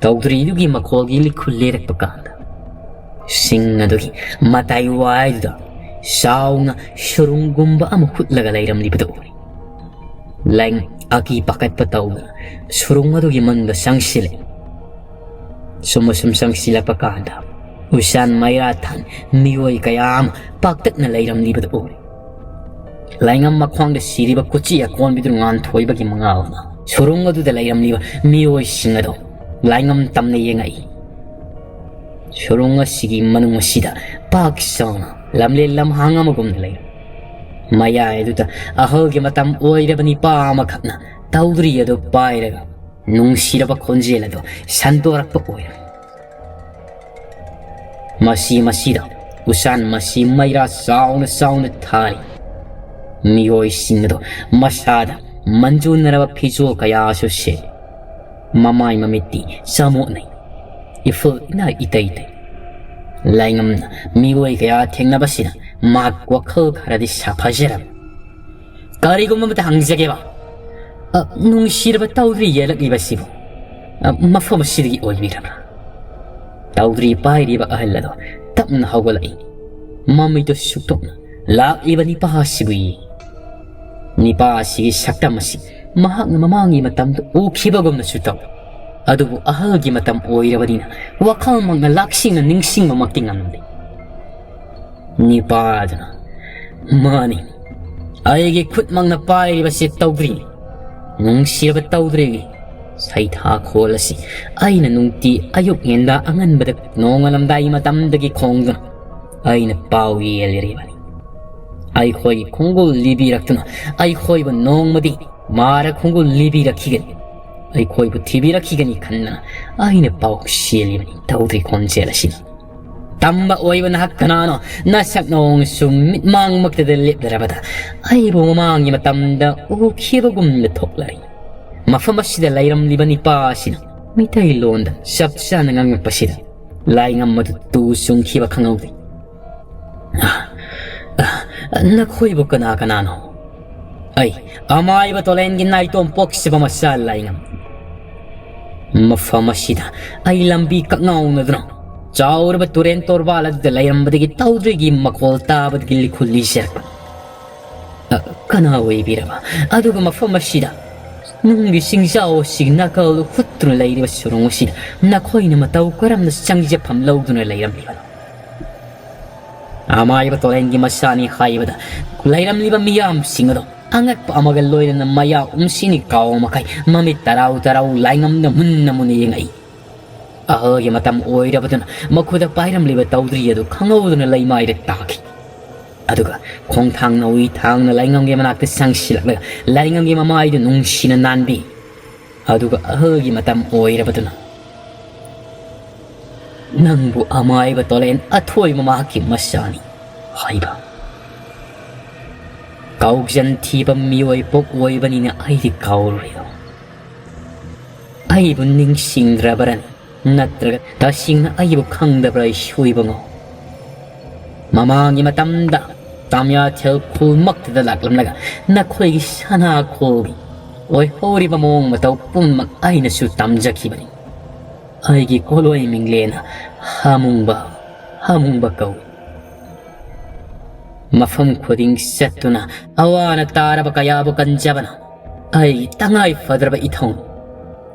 ꯇꯧꯗ꯭ꯔꯤꯗꯨꯒꯤ ꯃꯈꯣꯜꯒꯤ ꯂꯤꯈꯨꯜ ꯂꯤꯔꯛꯄ ꯀꯥꯟꯗ, ꯁꯤꯡ ꯑꯗꯨꯒꯤ ꯃꯇꯥꯏ ꯋꯥꯏꯗꯨꯗ ꯆꯥꯎꯅ ꯁꯨꯔꯨꯡꯒꯨꯝꯕ ꯑꯃ ꯍꯨꯠꯂꯒ ꯂꯩꯔꯝꯂꯤꯕꯗꯨ ꯎꯔꯦ꯫ ꯂꯥꯏꯉꯝ ꯑꯀꯤ ꯄꯥꯈꯠꯄ ꯇꯧꯗꯅ ꯁꯨꯔꯨꯡ ꯑꯗꯨꯒꯤ ꯃꯅꯨꯡꯗ ꯆꯪꯁꯤꯜꯂꯦ꯫ ꯁꯨꯝ ꯑꯁꯨꯝ ꯆꯪꯁꯤꯜꯂꯛꯄ ꯀꯥꯟꯗ, ꯎꯁꯥꯟ ꯃꯩꯔꯥ ꯊꯥꯟ ꯃꯤꯑꯣꯏ ꯀꯌꯥ ꯑꯃ ꯄꯥꯛꯇꯛꯅ ꯂꯩꯔꯝꯂꯤꯕꯗꯨ ꯎꯔꯦ꯫ ꯂꯥꯏꯉꯝ ꯃꯈ꯭ꯋꯥꯡꯗ ꯁꯤꯔꯤꯕ ꯀꯣꯆꯤ ꯑꯀꯣꯟꯕꯤꯗꯨ ꯉꯥꯟꯊꯣꯏꯕꯒꯤ ꯃꯉꯥꯜꯅ ꯁꯨꯔꯨꯡ ꯑꯗꯨꯗ ꯂꯩꯔꯝꯂꯤꯕ ꯃꯤꯑꯣꯏꯁꯤꯡ ꯑꯗꯣ ꯂꯥꯏꯉꯝ ꯇꯝꯅ ꯌꯦꯡꯉꯛꯏ꯫ ꯁꯨꯔꯨꯡ ꯑꯁꯤꯒꯤ ꯃꯅꯨꯡ ꯑꯁꯤꯗ ꯄꯥꯛ ꯆꯥꯎꯅ ꯂꯝꯂꯦꯟ ꯂꯝꯍꯥꯡ ꯑꯃꯒꯨꯝꯅ ꯂꯩꯔꯝꯃꯤ꯫ ꯃꯌꯥꯏ ꯑꯗꯨꯗ ꯑꯍꯜꯒꯤ ꯃꯇꯝ ꯑꯣꯏꯔꯕ ꯅꯤꯄꯥ ꯑꯃꯈꯛꯅ ꯇꯧꯗ꯭ꯔꯤ ꯑꯗꯨ ꯄꯥꯏꯔꯒ ꯅꯨꯡꯁꯤꯔꯕ ꯈꯣꯟꯖꯦꯜ ꯑꯗꯨ ꯁꯟꯗꯣꯔꯛꯄ ꯑꯣꯏꯔꯝꯃꯤ꯫ ꯃꯁꯤ ꯃꯁꯤꯗ ꯎꯁꯥꯟ ꯃꯁꯤ ꯃꯩꯔꯥ ꯆꯥꯎꯅ ꯆꯥꯎꯅ ꯊꯥꯔꯤ꯫ ꯃꯤꯑꯣꯏꯁꯤꯡ ꯑꯗꯨ ꯃꯁꯥꯗ ꯃꯟꯖꯨꯅꯔꯕ ꯐꯤꯖꯣꯜ ꯀꯌꯥꯁꯨ ꯁꯦꯠꯂꯤ꯫ ꯃꯃꯥꯏ ꯃꯃꯤꯠꯇꯤ ꯆꯃꯣꯠꯅꯩ꯫ ꯏꯐꯨꯜ ꯏꯅꯥꯏ ꯏꯇꯩ ꯇꯩ꯫ ꯂꯥꯏꯉꯝꯅ ꯃꯤꯑꯣꯏ ꯀꯌꯥ ꯊꯦꯡꯅꯕꯁꯤꯗ ꯃꯍꯥꯛ ꯋꯥꯈꯜ ꯈꯔꯗꯤ ꯁꯥꯐꯖꯔꯝꯃꯤ꯫ "ꯀꯔꯤꯒꯨꯝꯕ ꯑꯃꯇ ꯍꯪꯖꯒꯦꯕ꯫ ꯑ, ꯅꯨꯡꯁꯤꯔꯕ ꯇꯧꯗ꯭ꯔꯤ ꯌꯦꯜꯂꯛꯂꯤꯕꯁꯤꯕꯨ, ꯑ, ꯃꯐꯝ ꯑꯁꯤꯗꯒꯤ ꯑꯣꯏꯕꯤꯔꯕ꯭ꯔꯥ?" ꯇꯧꯗ꯭ꯔꯤ ꯄꯥꯏꯔꯤꯕ ꯑꯍꯜ ꯑꯗꯣ ꯇꯞꯅ ꯍꯧꯒꯠꯂꯛꯏ꯫ ꯃꯃꯤꯠꯇꯨ ꯁꯨꯛꯇꯣꯛꯅ ꯂꯥꯛꯂꯤꯕ ꯅꯤꯄꯥ ꯑꯁꯤꯕꯨ ꯌꯦꯡꯏ꯫ ꯅꯤꯄꯥ ꯑꯁꯤꯒꯤ ꯁꯛꯇꯝ ꯑꯁꯤ ꯃꯍꯥꯛꯅ ꯃꯃꯥꯡꯒꯤ ꯃꯇꯝꯗ ꯎꯈꯤꯕꯒꯨꯝꯅꯁꯨ ꯇꯧꯏ꯫ ꯑꯗꯨꯕꯨ ꯑꯍꯜꯒꯤ ꯃꯇꯝ ꯑꯣꯏꯔꯕꯅꯤꯅ ꯋꯥꯈꯜꯃꯛꯅ ꯂꯥꯛꯁꯤꯡꯅ ꯅꯤꯡꯁꯤꯡꯕꯃꯛꯇꯤ ꯉꯝꯗꯦ꯫ ꯅꯤꯄꯥ ꯑꯗꯨꯅ, "ꯃꯥꯅꯤ, ꯑꯩꯒꯤ ꯈꯨꯠꯃꯛꯅ ꯄꯥꯏꯔꯤꯕꯁꯤ ꯇꯧꯗ꯭ꯔꯤꯅꯤ꯫ ꯅꯨꯡꯁꯤꯔꯕ ꯇꯧꯗ꯭ꯔꯤꯒꯤ ꯁꯩꯊꯥꯈꯣꯜ ꯑꯁꯤ ꯑꯩꯅ ꯅꯨꯡꯇꯤ ꯑꯌꯨꯛ ꯉꯟꯗꯥ ꯑꯉꯟꯕꯗ ꯅꯣꯡꯉꯥꯜꯂꯝꯗꯥꯏ ꯃꯇꯝꯗꯒꯤ ꯈꯣꯡꯗꯨꯅ ꯑꯩꯅ ꯄꯥꯎ ꯌꯦꯜꯂꯤꯔꯤꯕꯅꯤ꯫ ꯑꯩꯈꯣꯏꯒꯤ ꯈꯣꯡꯒꯨꯜ ꯂꯤꯕꯤꯔꯛꯇꯨꯅ ꯑꯩꯈꯣꯏꯕꯨ ꯅꯣꯡꯃꯗꯤ ꯃꯥꯔ ꯈꯣꯡꯒꯨꯜ ꯂꯤꯕꯤꯔꯛꯈꯤꯒꯅꯤ, ꯑꯩꯈꯣꯏꯕꯨ ꯊꯤꯕꯤꯔꯛꯈꯤꯒꯅꯤ ꯈꯟꯗꯅ ꯑꯩꯅ ꯄꯥꯎ ꯆꯦꯜꯂꯤꯕꯅꯤ ꯇꯧꯗ꯭ꯔꯤ ꯈꯣꯟꯖꯦꯜ ꯑꯁꯤꯅ꯫ ꯇꯝꯕ ꯑꯣꯏꯕ ꯅꯍꯥꯛ ꯀꯅꯥꯅꯣ? ꯅꯁꯛ ꯅꯑꯣꯡꯁꯨ ꯃꯤꯠꯃꯥꯡꯃꯛꯇꯗ ꯂꯦꯞꯂꯔꯕꯗ ꯑꯩꯕꯨ ꯃꯃꯥꯡꯒꯤ ꯃꯇꯝꯗ ꯎꯈꯤꯕꯒꯨꯝꯅ ꯊꯣꯛꯂꯔꯤ꯫ ꯃꯐꯝ ꯑꯁꯤꯗ ꯂꯩꯔꯝꯂꯤꯕ ꯅꯤꯄꯥ ꯑꯁꯤꯅ ꯃꯤꯇꯩꯂꯣꯟꯗ ꯆꯞ ꯆꯥꯅ ꯉꯥꯡꯂꯛꯄꯁꯤꯗ ꯂꯥꯏꯉꯝ ꯑꯗꯨ ꯇꯨ ꯆꯨꯡꯈꯤꯕ ꯈꯪꯍꯧꯗꯦ꯫ "ꯑ, ꯑ, ꯅꯈꯣꯏꯕꯨ ꯀꯅꯥ ꯀꯅꯥꯅꯣ?" "ꯑꯩ ꯑꯃꯥꯏꯕ ꯇꯣꯂꯦꯟꯒꯤ ꯅꯥꯏꯇꯣꯝ ꯄꯣꯛꯆꯕ ꯃꯆꯥ ꯂꯥꯏꯉꯝ꯫ ꯃꯐꯝ ꯑꯁꯤꯗ ꯑꯩ ꯂꯝꯕꯤ ꯀꯛꯉꯥꯎꯅꯗꯨꯅ ꯆꯥꯎꯔꯕ ꯇꯨꯔꯦꯟ ꯇꯣꯔꯕꯥꯜ ꯑꯗꯨꯗ ꯂꯩꯔꯝꯕꯗꯒꯤ ꯇꯧꯗ꯭ꯔꯤꯒꯤ ꯃꯈꯣꯜ ꯇꯥꯕꯗꯒꯤ ꯂꯤꯈꯨꯜ ꯂꯤꯖꯔꯛꯄ꯫ ꯑ, ꯀꯅꯥ ꯑꯣꯏꯕꯤꯔꯕ? ꯑꯗꯨꯒ ꯃꯐꯝ ꯑꯁꯤꯗ ꯅꯨꯡꯒꯤ ꯆꯤꯡꯖꯥꯎ ꯑꯁꯤꯒꯤ ꯅꯥꯀꯜꯗ ꯍꯨꯠꯇꯨꯅ ꯂꯩꯔꯤꯕ ꯁꯨꯔꯨꯡ ꯑꯁꯤꯗ ꯅꯈꯣꯏꯅ ꯃꯇꯧ ꯀꯔꯝꯅ ꯆꯪꯖꯐꯝ ꯂꯧꯗꯨꯅ ꯂꯩꯔꯝꯂꯤꯕꯅꯣ?" ꯑꯃꯥꯏꯕ ꯇꯣꯔꯦꯟꯒꯤ ꯃꯆꯥꯅꯤ ꯍꯥꯏꯕꯗ ꯂꯩꯔꯝꯂꯤꯕ ꯃꯤꯌꯥꯝꯁꯤꯡ ꯑꯗꯣ ꯑꯉꯛꯄ ꯑꯃꯒ ꯂꯣꯏꯅꯅ ꯃꯌꯥ ꯎꯝꯁꯤꯅꯤ ꯀꯥꯎ ꯃꯈꯩ ꯃꯃꯤꯠ ꯇꯔꯥꯎ ꯇꯔꯥꯎ ꯂꯥꯏꯉꯝꯗ ꯃꯨꯟꯅ ꯃꯨꯟꯅ ꯌꯦꯡꯉꯛꯏ꯫ ꯑꯍꯜꯒꯤ ꯃꯇꯝ ꯑꯣꯏꯔꯕꯗꯨꯅ ꯃꯈꯨꯠꯇ ꯄꯥꯏꯔꯝꯂꯤꯕ ꯇꯧꯗ꯭ꯔꯤ ꯑꯗꯨ ꯈꯪꯍꯧꯗꯅ ꯂꯩꯃꯥꯏꯗ ꯇꯥꯈꯤ꯫ ꯑꯗꯨꯒ ꯈꯣꯡꯊꯥꯡ ꯅꯧꯏ ꯊꯥꯡꯅ ꯂꯥꯏꯉꯝꯒꯤ ꯃꯅꯥꯛꯇ ꯆꯪꯁꯤꯜꯂꯛꯂꯒ ꯂꯥꯏꯉꯝꯒꯤ ꯃꯃꯥꯏꯗꯨ ꯅꯨꯡꯁꯤꯅ ꯅꯥꯟꯕꯤ꯫ ꯑꯗꯨꯒ ꯑꯍꯜꯒꯤ ꯃꯇꯝ ꯑꯣꯏꯔꯕꯗꯨꯅ "ꯅꯪꯕꯨ ꯑꯃꯥꯏꯕ ꯇꯣꯂꯦꯟ ꯑꯊꯣꯏꯕ ꯃꯍꯥꯛꯀꯤ ꯃꯆꯥꯅꯤ" ꯍꯥꯏꯕ꯫ ꯀꯥꯎꯖꯟ ꯊꯤꯕ ꯃꯤꯑꯣꯏ ꯄꯣꯛ ꯑꯣꯏꯕꯅꯤꯅ ꯑꯩꯗꯤ ꯀꯥꯎꯔꯨꯔꯦ꯫ ꯑꯩꯕꯨ ꯅꯤꯡꯁꯤꯡꯗ꯭ꯔꯕꯔꯅꯤ? ꯅꯠꯇ꯭ꯔꯒ ꯇꯁꯦꯡꯅ ꯑꯩꯕꯨ ꯈꯪꯗꯕ꯭ꯔꯥ ꯏꯁꯣꯏꯕꯉꯣ? ꯃꯃꯥꯡꯒꯤ ꯃꯇꯝꯗ ꯇꯥꯃꯤꯌꯥꯊꯦꯜ ꯈꯨꯜꯃꯛꯇꯗ ꯂꯥꯛꯂꯝꯂꯒ ꯅꯈꯣꯏꯒꯤ ꯁꯅꯥ ꯈꯨꯜꯒꯤ ꯑꯣꯏꯍꯧꯔꯤꯕ ꯃꯑꯣꯡ ꯃꯇꯧ ꯄꯨꯝꯅꯃꯛ ꯑꯩꯅꯁꯨ ꯇꯝꯖꯈꯤꯕꯅꯤ꯫ ꯑꯩꯒꯤ ꯀꯣꯂꯣꯏ ꯃꯤꯡꯂꯦꯟꯅ ꯍꯥꯃꯨꯡꯕ, ꯍꯥꯃꯨꯡꯕ ꯀꯧꯏ꯫ ꯃꯐꯝ ꯈꯨꯗꯤꯡ ꯆꯠꯇꯨꯅ ꯑꯋꯥꯅ ꯇꯥꯔꯕ ꯀꯌꯥꯕꯨ ꯀꯟꯖꯕꯅ ꯑꯩꯒꯤ ꯇꯉꯥꯏ ꯐꯗ꯭ꯔꯕ ꯏꯊꯧꯅꯤ꯫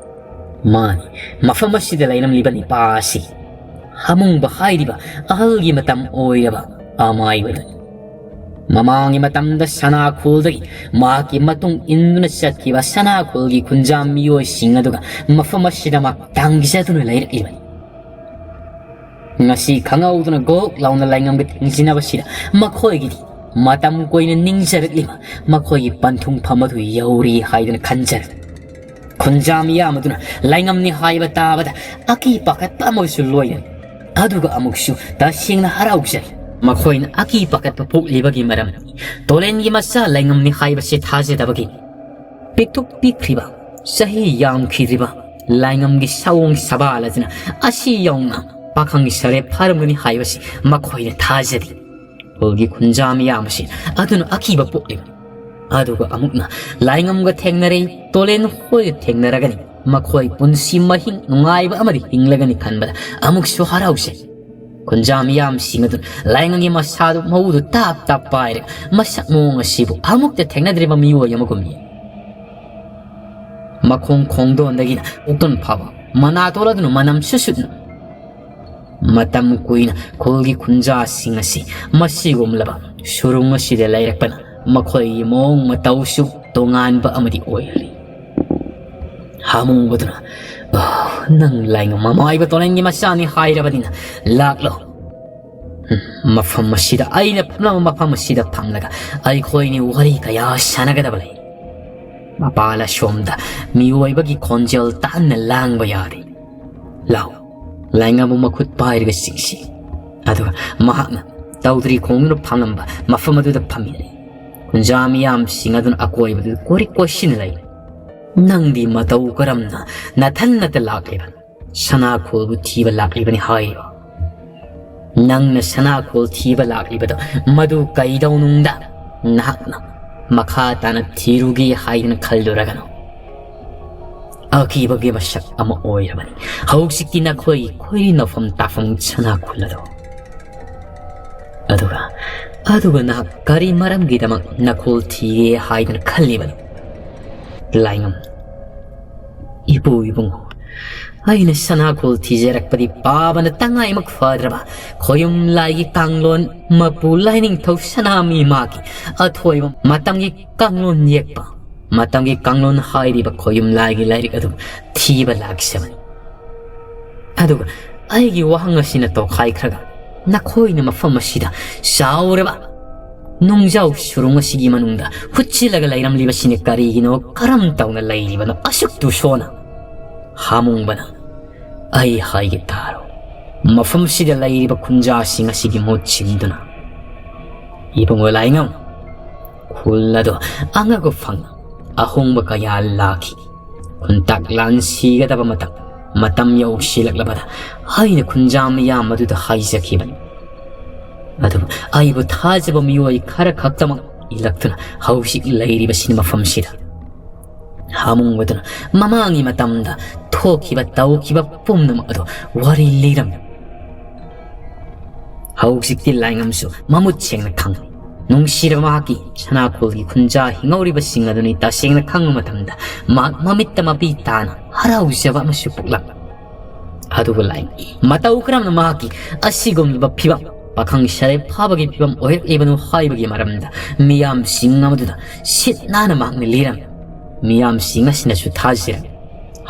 ꯃꯥꯅꯤ, ꯃꯐꯝ ꯑꯁꯤꯗ ꯂꯩꯔꯝꯂꯤꯕ ꯅꯤꯄꯥ ꯑꯁꯤ ꯍꯥꯃꯨꯡꯕ ꯍꯥꯏꯔꯤꯕ ꯑꯍꯜꯒꯤ ꯃꯇꯝ ꯑꯣꯏꯔꯕ ꯑꯃꯥꯏꯕꯗꯨꯅꯤ꯫ ꯃꯃꯥꯡꯒꯤ ꯃꯇꯝꯗ ꯁꯅꯥꯈꯣꯜꯗꯒꯤ ꯃꯍꯥꯛꯀꯤ ꯃꯇꯨꯡ ꯏꯟꯗꯨꯅ ꯆꯠꯈꯤꯕ ꯁꯅꯥꯈꯣꯜꯒꯤ ꯈꯨꯟꯖꯥ ꯃꯤꯑꯣꯏꯁꯤꯡ ꯑꯗꯨꯒ ꯃꯐꯝ ꯑꯁꯤꯗ ꯃꯍꯥꯛ ꯇꯥꯡꯖꯗꯨꯅ ꯂꯩꯔꯛꯂꯤꯕꯅꯤ꯫ ꯉꯁꯤ ꯈꯪꯍꯧꯗꯅ ꯒꯣꯛ ꯂꯥꯎꯅ ꯂꯥꯏꯉꯝꯒ ꯊꯦꯡꯖꯤꯟꯅꯕꯁꯤꯗ ꯃꯈꯣꯏꯒꯤꯗꯤ ꯃꯇꯝ ꯀꯨꯏꯅ ꯅꯤꯡꯖꯔꯛꯂꯤꯕ ꯃꯈꯣꯏꯒꯤ ꯄꯟꯊꯨꯡꯐꯝ ꯑꯗꯨ ꯌꯧꯔꯤ ꯍꯥꯏꯗꯨꯅ ꯈꯟꯖꯔꯦ꯫ ꯈꯨꯟꯖꯥ ꯃꯤꯌꯥꯝ ꯑꯗꯨꯅ ꯂꯥꯏꯉꯝꯅꯤ ꯍꯥꯏꯕ ꯇꯥꯕꯗ ꯑꯀꯤ ꯄꯥꯈꯠꯄ ꯑꯃꯒꯁꯨ ꯂꯣꯏꯅꯩ꯫ ꯑꯗꯨꯒ ꯑꯃꯨꯛꯁꯨ ꯇꯁꯦꯡꯅ ꯍꯔꯥꯎꯖꯩ꯫ ꯃꯈꯣꯏꯅ ꯑꯀꯤ ꯄꯥꯈꯠꯄ ꯄꯣꯛꯂꯤꯕꯒꯤ ꯃꯔꯝ ꯇꯣꯂꯦꯟꯒꯤ ꯃꯆꯥ ꯂꯥꯏꯉꯝꯅꯤ ꯍꯥꯏꯕꯁꯤ ꯊꯥꯖꯗꯕꯒꯤ꯫ ꯄꯤꯛꯇꯨꯛ ꯄꯤꯛꯈ꯭ꯔꯤꯕ, ꯆꯍꯤ ꯌꯥꯝꯈꯤꯗ꯭ꯔꯤꯕ ꯂꯥꯏꯉꯝꯒꯤ ꯁꯑꯣꯡ ꯁꯕꯥꯜ ꯑꯁꯤꯅ ꯑꯁꯤ ꯌꯧꯅ ꯄꯥꯈꯪ ꯁꯥꯔꯦ ꯐꯥꯔꯝꯒꯅꯤ ꯍꯥꯏꯕꯁꯤ ꯃꯈꯣꯏꯅ ꯊꯥꯖꯗꯦ꯫ ꯈꯨꯜꯒꯤ ꯈꯨꯟꯖꯥ ꯃꯤꯌꯥꯝ ꯑꯁꯤ ꯑꯗꯨꯅ ꯑꯀꯤꯕ ꯄꯣꯛꯂꯤꯕꯅꯤ꯫ ꯑꯗꯨꯒ ꯑꯃꯨꯛꯅ ꯂꯥꯏꯉꯝꯒ ꯊꯦꯡꯅꯔꯦ, ꯇꯣꯂꯦꯟ ꯍꯣꯏꯒ ꯊꯦꯡꯅꯔꯒꯅꯤ ꯃꯈꯣꯏ ꯄꯨꯟꯁꯤ ꯃꯍꯤꯡ ꯅꯨꯡꯉꯥꯏꯕ ꯑꯃꯗꯤ ꯍꯤꯡꯂꯒꯅꯤ ꯈꯟꯕꯗ ꯑꯃꯨꯛꯁꯨ ꯍꯔꯥꯎꯖꯩ꯫ ꯈꯨꯟꯖꯥ ꯃꯤꯌꯥꯝꯁꯤꯡ ꯑꯗꯨꯅ ꯂꯥꯏꯉꯝꯒꯤ ꯃꯁꯥꯗꯨ ꯃꯎꯗꯨ ꯇꯥꯞ ꯇꯥꯞ ꯄꯥꯏꯔꯒ ꯃꯁꯛ ꯃꯑꯣꯡ ꯑꯁꯤꯕꯨ ꯑꯃꯨꯛꯇ ꯊꯦꯡꯅꯗ꯭ꯔꯤꯕ ꯃꯤꯑꯣꯏ ꯑꯃꯒꯨꯝ ꯌꯦꯡꯏ꯫ ꯃꯈꯣꯡ ꯈꯣꯡꯗꯣꯟꯗꯒꯤꯅ ꯄꯨꯛꯇꯣꯟ ꯐꯥꯎꯕ ꯃꯅꯥꯇꯣꯟ ꯑꯗꯨꯅ ꯃꯅꯝ ꯁꯨꯠ ꯁꯨꯠꯅ꯫ ꯃꯇꯝ ꯀꯨꯏꯅ ꯈꯨꯜꯒꯤ ꯈꯨꯟꯖꯥꯁꯤꯡ ꯑꯁꯤ ꯃꯁꯤꯒꯨꯝꯂꯕ ꯁꯨꯔꯨꯡ ꯑꯁꯤꯗ ꯂꯩꯔꯛꯄꯅ ꯃꯈꯣꯏꯒꯤ ꯃꯑꯣꯡ ꯃꯇꯧꯁꯨ ꯇꯣꯉꯥꯟꯕ ꯑꯃꯗꯤ ꯑꯣꯏꯔꯤ꯫ ꯍꯥꯃꯨꯡꯕꯗꯨꯅ, "ꯑꯣ, ꯅꯪ ꯂꯥꯏꯉꯝ ꯃꯃꯥꯏꯕ ꯇꯣꯂꯦꯟꯒꯤ ꯃꯆꯥꯅꯤ ꯍꯥꯏꯔꯕꯅꯤꯅ ꯂꯥꯛꯂꯣ꯫ ꯎꯝ, ꯃꯐꯝ ꯑꯁꯤꯗ, ꯑꯩꯅ ꯐꯝꯂꯝꯕ ꯃꯐꯝ ꯑꯁꯤꯗ ꯐꯝꯂꯒ ꯑꯩꯈꯣꯏꯅꯤ ꯋꯥꯔꯤ ꯀꯌꯥ ꯁꯥꯟꯅꯒꯗꯕ ꯂꯩ꯫ ꯃꯄꯥꯜ ꯑꯁꯣꯝꯗ ꯃꯤꯑꯣꯏꯕꯒꯤ ꯈꯣꯟꯖꯦꯜ ꯇꯥꯟꯅ ꯂꯥꯡꯕ ꯌꯥꯔꯤ꯫ ꯂꯥꯎ, ꯂꯥꯏꯉꯝꯕꯨ ꯃꯈꯨꯠ ꯄꯥꯏꯔꯒ ꯆꯤꯡꯁꯤ꯫" ꯑꯗꯨꯒ ꯃꯍꯥꯛꯅ ꯇꯧꯗ꯭ꯔꯤ ꯈꯣꯡꯗꯨꯅ ꯐꯝꯂꯝꯕ ꯃꯐꯝ ꯑꯗꯨꯗ ꯐꯝꯃꯤꯟꯅꯔꯦ꯫ ꯈꯨꯟꯖꯥ ꯃꯤꯌꯥꯝꯁꯤꯡ ꯑꯗꯨꯅ ꯑꯀꯣꯏꯕꯗꯨ ꯀꯣꯏꯔꯤ ꯀꯣꯏꯁꯤꯟꯅ ꯂꯩ꯫ "ꯅꯪꯗꯤ ꯃꯇꯧ ꯀꯔꯝꯅ ꯅꯊꯟꯅꯇ ꯂꯥꯛꯂꯤꯕ? ꯁꯅꯥꯈꯣꯜꯕꯨ ꯊꯤꯕ ꯂꯥꯛꯂꯤꯕꯅꯤ ꯍꯥꯏꯔꯤꯕ꯫ ꯅꯪꯅ ꯁꯅꯥꯈꯣꯜ ꯊꯤꯕ ꯂꯥꯛꯂꯤꯕꯗꯣ ꯃꯗꯨ ꯀꯩꯗꯧꯅꯨꯡꯗ ꯅꯍꯥꯛꯅ ꯃꯈꯥ ꯇꯥꯅ ꯊꯤꯔꯨꯒꯦ ꯍꯥꯏꯗꯨꯅ ꯈꯜꯂꯨꯔꯒꯅꯨ꯫ ꯑꯀꯤꯕꯒꯤ ꯃꯁꯛ ꯑꯃ ꯑꯣꯏꯔꯕꯅꯤ ꯍꯧꯖꯤꯛꯇꯤ ꯅꯈꯣꯏꯒꯤ ꯈꯣꯏꯔꯤ ꯅꯐꯝ ꯇꯥꯐꯝ ꯁꯅꯥꯈꯣꯜ ꯑꯗꯣ꯫ ꯑꯗꯨꯒ, ꯑꯗꯨꯒ ꯅꯍꯥꯛ ꯀꯔꯤ ꯃꯔꯝꯒꯤꯗꯃꯛ ꯅꯈꯣꯜ ꯊꯤꯒꯦ ꯍꯥꯏꯗꯨꯅ ꯈꯜꯂꯤꯕꯅꯣ?" ꯂꯥꯏꯉꯝ, "ꯏꯄꯨ ꯏꯕꯨꯡꯉꯣ, ꯑꯩꯅ ꯁꯅꯥꯈꯣꯜ ꯊꯤꯖꯔꯛꯄꯗꯤ ꯄꯥꯕꯅ ꯇꯉꯥꯏꯃꯛ ꯐꯗ꯭ꯔꯕ ꯈꯣꯌꯨꯝ ꯂꯥꯏꯒꯤ ꯀꯥꯡꯂꯣꯟ ꯃꯄꯨ ꯂꯥꯏꯅꯤꯡꯊꯧ ꯁꯅꯥꯃꯍꯤ ꯃꯥꯒꯤ ꯑꯊꯣꯏꯕ ꯃꯇꯝꯒꯤ ꯀꯥꯡꯂꯣꯟ ꯌꯦꯛꯄ, ꯃꯇꯝꯒꯤ ꯀꯥꯡꯂꯣꯟ ꯍꯥꯏꯔꯤꯕ ꯈꯣꯌꯨꯝ ꯂꯥꯏꯒꯤ ꯂꯥꯏꯔꯤꯛ ꯑꯗꯨ ꯊꯤꯕ ꯂꯥꯛꯆꯕꯅꯤ꯫ ꯑꯗꯨꯒ ꯑꯩꯒꯤ ꯋꯥꯍꯪ ꯑꯁꯤꯅ ꯇꯣꯈꯥꯏꯈ꯭ꯔꯒ ꯅꯈꯣꯏꯅ ꯃꯐꯝ ꯑꯁꯤꯗ ꯆꯥꯎꯔꯕ ꯅꯨꯡꯖꯥꯎ ꯁꯨꯔꯨꯡ ꯑꯁꯤꯒꯤ ꯃꯅꯨꯡꯗ ꯍꯨꯠꯆꯤꯜꯂꯒ ꯂꯩꯔꯝꯂꯤꯕꯁꯤꯅ ꯀꯔꯤꯒꯤꯅꯣ, ꯀꯔꯝ ꯇꯧꯅ ꯂꯩꯔꯤꯕꯅꯣ ꯑꯁꯨꯛ ꯇꯨꯁꯣꯅ?" ꯍꯥꯃꯨꯡꯕꯅ, "ꯑꯩ ꯍꯥꯏꯒꯦ ꯇꯥꯔꯣ, ꯃꯐꯝꯁꯤꯗ ꯂꯩꯔꯤꯕ ꯈꯨꯟꯖꯥꯁꯤꯡ ꯑꯁꯤꯒꯤ ꯃꯍꯨꯠ ꯁꯤꯟꯗꯨꯅ ꯏꯕꯨꯡꯉꯣ ꯂꯥꯏꯉꯝ, ꯈꯨꯜ ꯑꯗꯣ ꯑꯉꯛꯄ ꯐꯪꯅ ꯑꯍꯣꯡꯕ ꯀꯌꯥ ꯂꯥꯛꯈꯤ꯫ ꯈꯨꯟꯇꯥꯛ ꯂꯥꯟ ꯁꯤꯒꯗꯕ ꯃꯇꯝ, ꯃꯇꯝ ꯌꯧꯁꯤꯜꯂꯛꯂꯕꯗ ꯑꯩꯅ ꯈꯨꯟꯖꯥ ꯃꯤꯌꯥꯝ ꯑꯗꯨꯗ ꯍꯥꯏꯖꯈꯤꯕꯅꯤ꯫ ꯑꯗꯨꯕꯨ ꯑꯩꯕꯨ ꯊꯥꯖꯕ ꯃꯤꯑꯣꯏ ꯈꯔ ꯈꯛꯇꯃꯛ ꯏꯜꯂꯛꯇꯨꯅ ꯍꯧꯖꯤꯛ ꯂꯩꯔꯤꯕꯁꯤꯅꯤ ꯃꯐꯝꯁꯤꯗ꯫" ꯍꯥꯃꯨꯡꯕꯗꯨꯅ ꯃꯃꯥꯡꯒꯤ ꯃꯇꯝꯗ ꯊꯣꯛꯈꯤꯕ ꯇꯧꯈꯤꯕ ꯄꯨꯝꯅꯃꯛ ꯑꯗꯨ ꯋꯥꯔꯤ ꯂꯤꯔꯝꯃꯤ꯫ ꯍꯧꯖꯤꯛꯇꯤ ꯂꯥꯏꯉꯝꯁꯨ ꯃꯃꯨꯠ ꯁꯦꯡꯅ ꯈꯪꯂꯦ꯫ ꯅꯨꯡꯁꯤꯔꯕ ꯃꯍꯥꯛꯀꯤ ꯁꯅꯥꯈꯣꯜꯒꯤ ꯈꯨꯟꯖꯥ ꯍꯤꯡꯍꯧꯔꯤꯕꯁꯤꯡ ꯑꯗꯨꯅꯤ ꯇꯁꯦꯡꯅ ꯈꯪꯕ ꯃꯇꯝꯗ ꯃꯍꯥꯛ ꯃꯃꯤꯠꯇ ꯃꯄꯤ ꯇꯥꯅ ꯍꯔꯥꯎꯖꯕ ꯑꯃꯁꯨ ꯄꯣꯛꯂꯝꯃꯤ꯫ ꯑꯗꯨꯕꯨ ꯂꯥꯏꯉꯝ ꯃꯇꯧ ꯀꯔꯝꯅ ꯃꯍꯥꯛꯀꯤ ꯑꯁꯤꯒꯨꯝꯂꯕ ꯐꯤꯕꯝ ꯄꯥꯈꯪ ꯁꯥꯔꯩ ꯐꯥꯕꯒꯤ ꯐꯤꯕꯝ ꯑꯣꯏꯔꯛꯂꯤꯕꯅꯣ ꯍꯥꯏꯕꯒꯤ ꯃꯔꯝꯗ ꯃꯤꯌꯥꯝꯁꯤꯡ ꯑꯃꯗꯨꯗ ꯁꯤꯠ ꯅꯥꯟꯅ ꯃꯍꯥꯛꯅ ꯂꯤꯔꯝꯃꯤ꯫ ꯃꯤꯌꯥꯝꯁꯤꯡ ꯑꯁꯤꯅꯁꯨ ꯊꯥꯖꯔꯝꯃꯤ꯫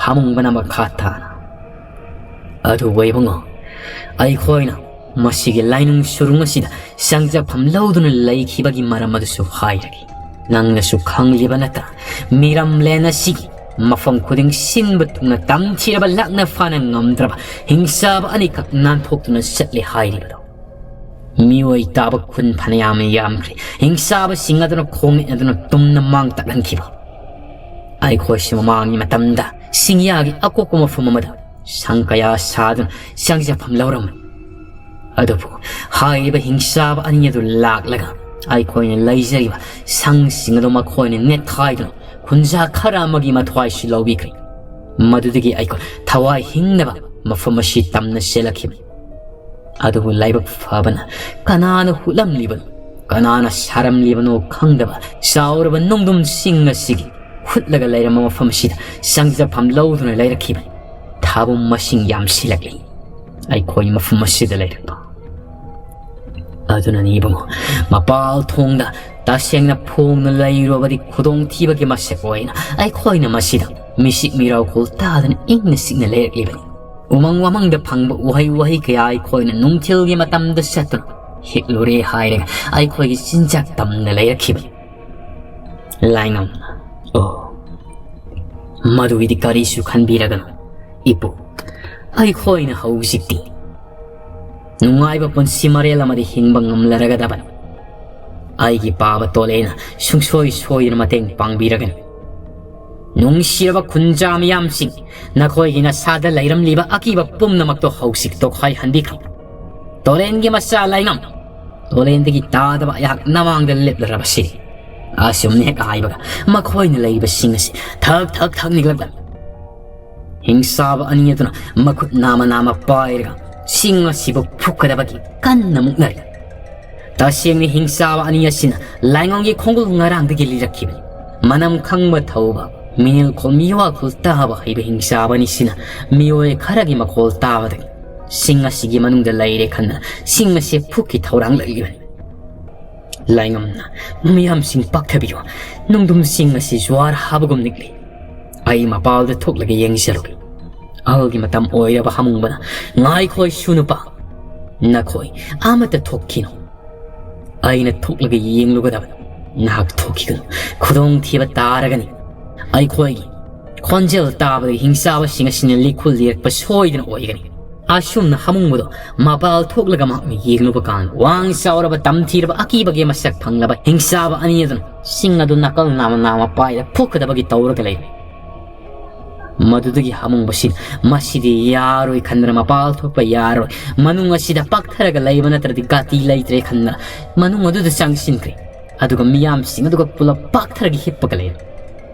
ꯍꯥꯃꯨꯡꯕꯅ ꯃꯈꯥ ꯇꯥꯅ, "ꯑꯗꯨꯕꯨ ꯏꯕꯨꯡꯉꯣ, ꯑꯩꯈꯣꯏꯅ ꯃꯁꯤꯒꯤ ꯂꯥꯏꯅꯨꯡ ꯁꯨꯔꯨꯡ ꯑꯁꯤꯗ ꯆꯪꯖꯐꯝ ꯂꯧꯗꯨꯅ ꯂꯩꯈꯤꯕꯒꯤ ꯃꯔꯝ ꯑꯗꯨꯁꯨ ꯍꯥꯏꯔꯒꯦ꯫ ꯅꯪꯅꯁꯨ ꯈꯪꯂꯤꯕ ꯅꯠꯇ꯭ꯔꯥ, ꯃꯤꯔꯝꯂꯦꯟ ꯑꯁꯤꯒꯤ ꯃꯐꯝ ꯈꯨꯗꯤꯡ ꯁꯤꯟꯕ ꯊꯨꯡꯅ ꯇꯝꯊꯤꯔꯕ ꯂꯥꯛꯅ ꯐꯥꯅ ꯉꯝꯗ꯭ꯔꯕ ꯍꯤꯡꯆꯥꯕ ꯑꯅꯤꯈꯛ ꯅꯥꯟꯊꯣꯛꯇꯨꯅ ꯆꯠꯂꯤ ꯍꯥꯏꯔꯤꯕꯗꯣ꯫ ꯃꯤꯑꯣꯏ ꯇꯥꯕ ꯈꯨꯟ ꯐꯅꯌꯥꯝ ꯌꯥꯝꯈ꯭ꯔꯦ꯫ ꯍꯤꯡꯆꯥꯕꯁꯤꯡ ꯑꯗꯨꯅ ꯈꯣꯡꯅꯦꯠꯅꯗꯨꯅ ꯇꯨꯝꯅ ꯃꯥꯡ ꯇꯥꯛꯍꯟꯈꯤꯕ꯫ ꯑꯩꯈꯣꯏꯁꯨ ꯃꯃꯥꯡꯒꯤ ꯃꯇꯝꯗ ꯁꯤꯡꯌꯥꯒꯤ ꯑꯀꯣꯛꯄ ꯃꯐꯝ ꯑꯃꯗ ꯁꯪ ꯀꯌꯥ ꯁꯥꯗꯨꯅ ꯆꯪꯖꯐꯝ ꯂꯧꯔꯝꯃꯤ꯫ ꯑꯗꯨꯕꯨ ꯍꯥꯏꯔꯤꯕ ꯍꯤꯡꯆꯥꯕ ꯑꯅꯤ ꯑꯗꯨ ꯂꯥꯛꯂꯒ ꯑꯩꯈꯣꯏꯅ ꯂꯩꯖꯔꯤꯕ ꯁꯪꯁꯤꯡ ꯑꯗꯨ ꯃꯈꯣꯏꯅ ꯅꯦꯠꯈꯥꯏꯗꯨꯅ ꯈꯨꯟꯖꯥ ꯈꯔ ꯑꯃꯒꯤ ꯃꯊ꯭ꯋꯥꯏꯁꯨ ꯂꯧꯕꯤꯈ꯭ꯔꯦ꯫ ꯃꯗꯨꯗꯒꯤ ꯑꯩꯈꯣꯏ ꯊꯋꯥꯏ ꯍꯤꯡꯅꯕ ꯃꯐꯝ ꯑꯁꯤ ꯇꯝꯅ ꯆꯦꯜꯂꯛꯈꯤꯕꯅꯤ꯫ ꯑꯗꯨꯕꯨ ꯂꯥꯏꯕꯛ ꯐꯕꯅ ꯀꯅꯥꯅ ꯍꯨꯠꯂꯝꯂꯤꯕꯅꯣ, ꯀꯅꯥꯅ ꯁꯥꯔꯝꯂꯤꯕꯅꯣ ꯈꯪꯗꯕ ꯆꯥꯎꯔꯕ ꯅꯨꯡꯗꯨꯝꯁꯤꯡ ꯑꯁꯤꯒꯤ ꯍꯨꯠꯂꯒ ꯂꯩꯔꯝꯕ ꯃꯐꯝ ꯑꯁꯤꯗ ꯆꯪꯖꯐꯝ ꯂꯧꯗꯨꯅ ꯂꯩꯔꯛꯈꯤꯕꯅꯤ꯫ ꯊꯥꯕꯨꯝ ꯃꯁꯤꯡ ꯌꯥꯝꯁꯤꯜꯂꯛꯂꯤ ꯑꯩꯈꯣꯏ ꯃꯐꯝ ꯑꯁꯤꯗ ꯂꯩꯔꯛꯄ꯫ ꯑꯗꯨꯅꯅꯤ ꯏꯕꯨꯡꯉꯣ, ꯃꯄꯥꯜ ꯊꯣꯡꯗ ꯇꯁꯦꯡꯅ ꯐꯣꯡꯅ ꯂꯩꯔꯨꯔꯕꯗꯤ ꯈꯨꯗꯣꯡꯊꯤꯕꯒꯤ ꯃꯁꯛ ꯑꯣꯏꯅ ꯑꯩꯈꯣꯏꯅ ꯃꯁꯤꯗ ꯃꯤꯁꯤꯛ ꯃꯤꯔꯥꯎꯈꯣꯜ ꯇꯥꯗꯅ ꯏꯪꯅ ꯆꯤꯛꯅ ꯂꯩꯔꯛꯂꯤꯕꯅꯤ꯫ ꯎꯃꯪ ꯋꯥꯃꯪꯗ ꯐꯪꯕ ꯎꯍꯩ ꯋꯥꯍꯩ ꯀꯌꯥ ꯑꯩꯈꯣꯏꯅ ꯅꯨꯡꯊꯤꯜꯒꯤ ꯃꯇꯝꯗ ꯆꯠꯇꯨꯅ ꯍꯦꯛꯂꯨꯔꯦ ꯍꯥꯏꯔꯒ ꯑꯩꯈꯣꯏꯒꯤ ꯆꯤꯟꯖꯥꯛ ꯇꯝꯅ ꯂꯩꯔꯛꯈꯤꯕꯅꯤ꯫ ꯂꯥꯏꯉꯝ, ꯑꯣ, ꯃꯗꯨꯒꯤꯗꯤ ꯀꯔꯤꯁꯨ ꯈꯟꯕꯤꯔꯒꯅꯨ ꯏꯄꯨ꯫ ꯑꯩꯈꯣꯏꯅ ꯍꯧꯖꯤꯛꯇꯤ ꯅꯨꯡꯉꯥꯏꯕ ꯄꯨꯟꯁꯤ ꯃꯔꯦꯜ ꯑꯃꯗꯤ ꯍꯤꯡꯕ ꯉꯝꯂꯔꯒꯗꯕꯅꯤ꯫ ꯑꯩꯒꯤ ꯄꯥꯕ ꯇꯣꯂꯦꯅ ꯁꯨꯡꯁꯣꯏ ꯁꯣꯏꯗꯅ ꯃꯇꯦꯡ ꯄꯥꯡꯕꯤꯔꯒꯅꯤ꯫ ꯅꯨꯡꯁꯤꯔꯕ ꯈꯨꯟꯖꯥ ꯃꯤꯌꯥꯝꯁꯤꯡ, ꯅꯈꯣꯏꯒꯤ ꯅꯁꯥꯗ ꯂꯩꯔꯝꯂꯤꯕ ꯑꯀꯤꯕ ꯄꯨꯝꯅꯃꯛꯇꯣ ꯍꯧꯖꯤꯛ ꯇꯣꯈꯥꯏꯍꯟꯕꯤꯈ꯭ꯔꯣ꯫ ꯇꯣꯔꯦꯟꯒꯤ ꯃꯆꯥ ꯂꯥꯏꯉꯝ, ꯇꯣꯔꯦꯟꯗꯒꯤ ꯇꯥꯗꯕ ꯑꯩꯍꯥꯛ ꯅꯃꯥꯡꯗ ꯂꯦꯞꯂꯔꯕꯁꯤ꯫ ꯑꯁꯨꯝꯅ ꯍꯦꯛ ꯍꯥꯏꯕꯒ ꯃꯈꯣꯏꯅ ꯂꯩꯕꯁꯤꯡ ꯑꯁꯤ ꯊꯛ ꯊꯛ ꯊꯛ ꯅꯤꯛꯂꯛꯂꯝꯃꯤ꯫ ꯍꯤꯡꯆꯥꯕ ꯑꯅꯤ ꯑꯗꯨꯅ ꯃꯈꯨꯠ ꯅꯥꯝꯃ ꯅꯥꯝꯃ ꯄꯥꯏꯔꯒ ꯆꯤꯡ ꯑꯁꯤꯕꯨ ꯐꯨꯛꯀꯗꯕꯒꯤ ꯀꯟꯅ ꯃꯨꯛꯅꯔꯤ꯫ ꯇꯁꯦꯡꯅ ꯍꯤꯡꯆꯥꯕ ꯑꯅꯤ ꯑꯁꯤꯅ ꯂꯥꯏꯉꯝꯒꯤ ꯈꯣꯡꯒꯨꯜ ꯉꯔꯥꯡꯗꯒꯤ ꯂꯤꯔꯛꯈꯤꯕꯅꯤ꯫ ꯃꯅꯝ ꯈꯪꯕ ꯊꯧꯕ, ꯃꯤꯅꯤꯜꯈꯣꯜ ꯃꯤꯋꯥꯈꯣꯜ ꯇꯥꯕ ꯍꯩꯕ ꯍꯤꯡꯆꯥꯕ ꯑꯅꯤꯁꯤꯅ ꯃꯤꯑꯣꯏ ꯈꯔꯒꯤ ꯃꯈꯣꯜ ꯇꯥꯕꯗꯒꯤ ꯁꯤꯡ ꯑꯁꯤꯒꯤ ꯃꯅꯨꯡꯗ ꯂꯩꯔꯦ ꯈꯟꯅ ꯁꯤꯡ ꯑꯁꯤ ꯐꯨꯛꯀꯤ ꯊꯧꯔꯥꯡ ꯂꯩꯔꯤꯕꯅꯤ꯫ ꯂꯥꯏꯉꯝꯅ, ꯃꯤꯌꯥꯝꯁꯤꯡ ꯄꯥꯛꯊꯕꯤꯌꯨ, ꯅꯣꯡꯗꯝꯁꯤꯡ ꯑꯁꯤ ꯖ꯭ꯋꯥꯔ ꯍꯥꯕꯒꯨꯝ ꯅꯤꯛꯂꯤ꯫ ꯑꯩ ꯃꯄꯥꯜꯗ ꯊꯣꯛꯂꯒ ꯌꯦꯡꯖꯔꯨꯒꯦ꯫ ꯑꯍꯜꯒꯤ ꯃꯇꯝ ꯑꯣꯏꯔꯕ ꯍꯥꯃꯨꯡꯕꯅ, ꯉꯥꯏꯈꯣ ꯏꯁꯨ ꯅꯨꯄꯥ, ꯅꯈꯣꯏ ꯑꯃꯠꯇ ꯊꯣꯛꯈꯤꯅꯨ꯫ ꯑꯩꯅ ꯊꯣꯛꯂꯒ ꯌꯦꯡꯂꯨꯒꯗꯕ꯫ ꯅꯍꯥꯛ ꯊꯣꯛꯈꯤꯒꯅꯨ꯫ ꯈꯨꯗꯣꯡꯊꯤꯕ ꯇꯥꯔꯒꯅꯤ꯫ ꯑꯩꯈꯣꯏꯒꯤ ꯈꯣꯟꯖꯦꯜ ꯇꯥꯕꯗ ꯍꯤꯡꯆꯥꯕꯁꯤꯡ ꯑꯁꯤꯅ ꯂꯤꯈꯨꯜ ꯂꯤꯔꯛꯄ ꯁꯣꯏꯗꯅ ꯑꯣꯏꯒꯅꯤ꯫ ꯑꯁꯨꯝꯅ ꯍꯥꯃꯨꯡꯕꯗꯣ ꯃꯄꯥꯜ ꯊꯣꯛꯂꯒ ꯃꯍꯥꯛꯅ ꯌꯦꯡꯂꯨꯕ ꯀꯥꯟꯗ, ꯋꯥꯡ ꯆꯥꯎꯔꯕ, ꯇꯝꯊꯤꯔꯕ, ꯑꯀꯤꯕꯒꯤ ꯃꯁꯛ ꯐꯪꯂꯕ ꯍꯤꯡꯆꯥꯕ ꯑꯅꯤ ꯑꯗꯨꯅ ꯁꯤꯡ ꯑꯗꯨ ꯅꯥꯀꯜ ꯅꯥꯝꯃ ꯅꯥꯝꯃ ꯄꯥꯏꯔ ꯐꯨꯛꯀꯗꯕꯒꯤ ꯇꯧꯔꯒ ꯂꯩꯔꯦ꯫ ꯃꯗꯨꯗꯒꯤ ꯍꯥꯃꯨꯡꯕꯁꯤꯅ ꯃꯁꯤꯗꯤ ꯌꯥꯔꯣꯏ ꯈꯟꯗꯅ ꯃꯄꯥꯜ ꯊꯣꯛꯄ ꯌꯥꯔꯣꯏ, ꯃꯅꯨꯡ ꯑꯁꯤꯗ ꯄꯥꯛꯊꯔꯒ ꯂꯩꯕ ꯅꯠꯇ꯭ꯔꯗꯤ ꯒꯥꯇꯤ ꯂꯩꯇ꯭ꯔꯦ ꯈꯟꯗꯅ ꯃꯅꯨꯡ ꯑꯗꯨꯗ ꯆꯪꯁꯤꯟꯈ꯭ꯔꯦ꯫ ꯑꯗꯨꯒ ꯃꯤꯌꯥꯝꯁꯤꯡ ꯑꯗꯨꯒ ꯄꯨꯂꯞ ꯄꯥꯛꯊꯔꯒ ꯍꯤꯞꯄꯒ ꯂꯩꯔꯦ꯫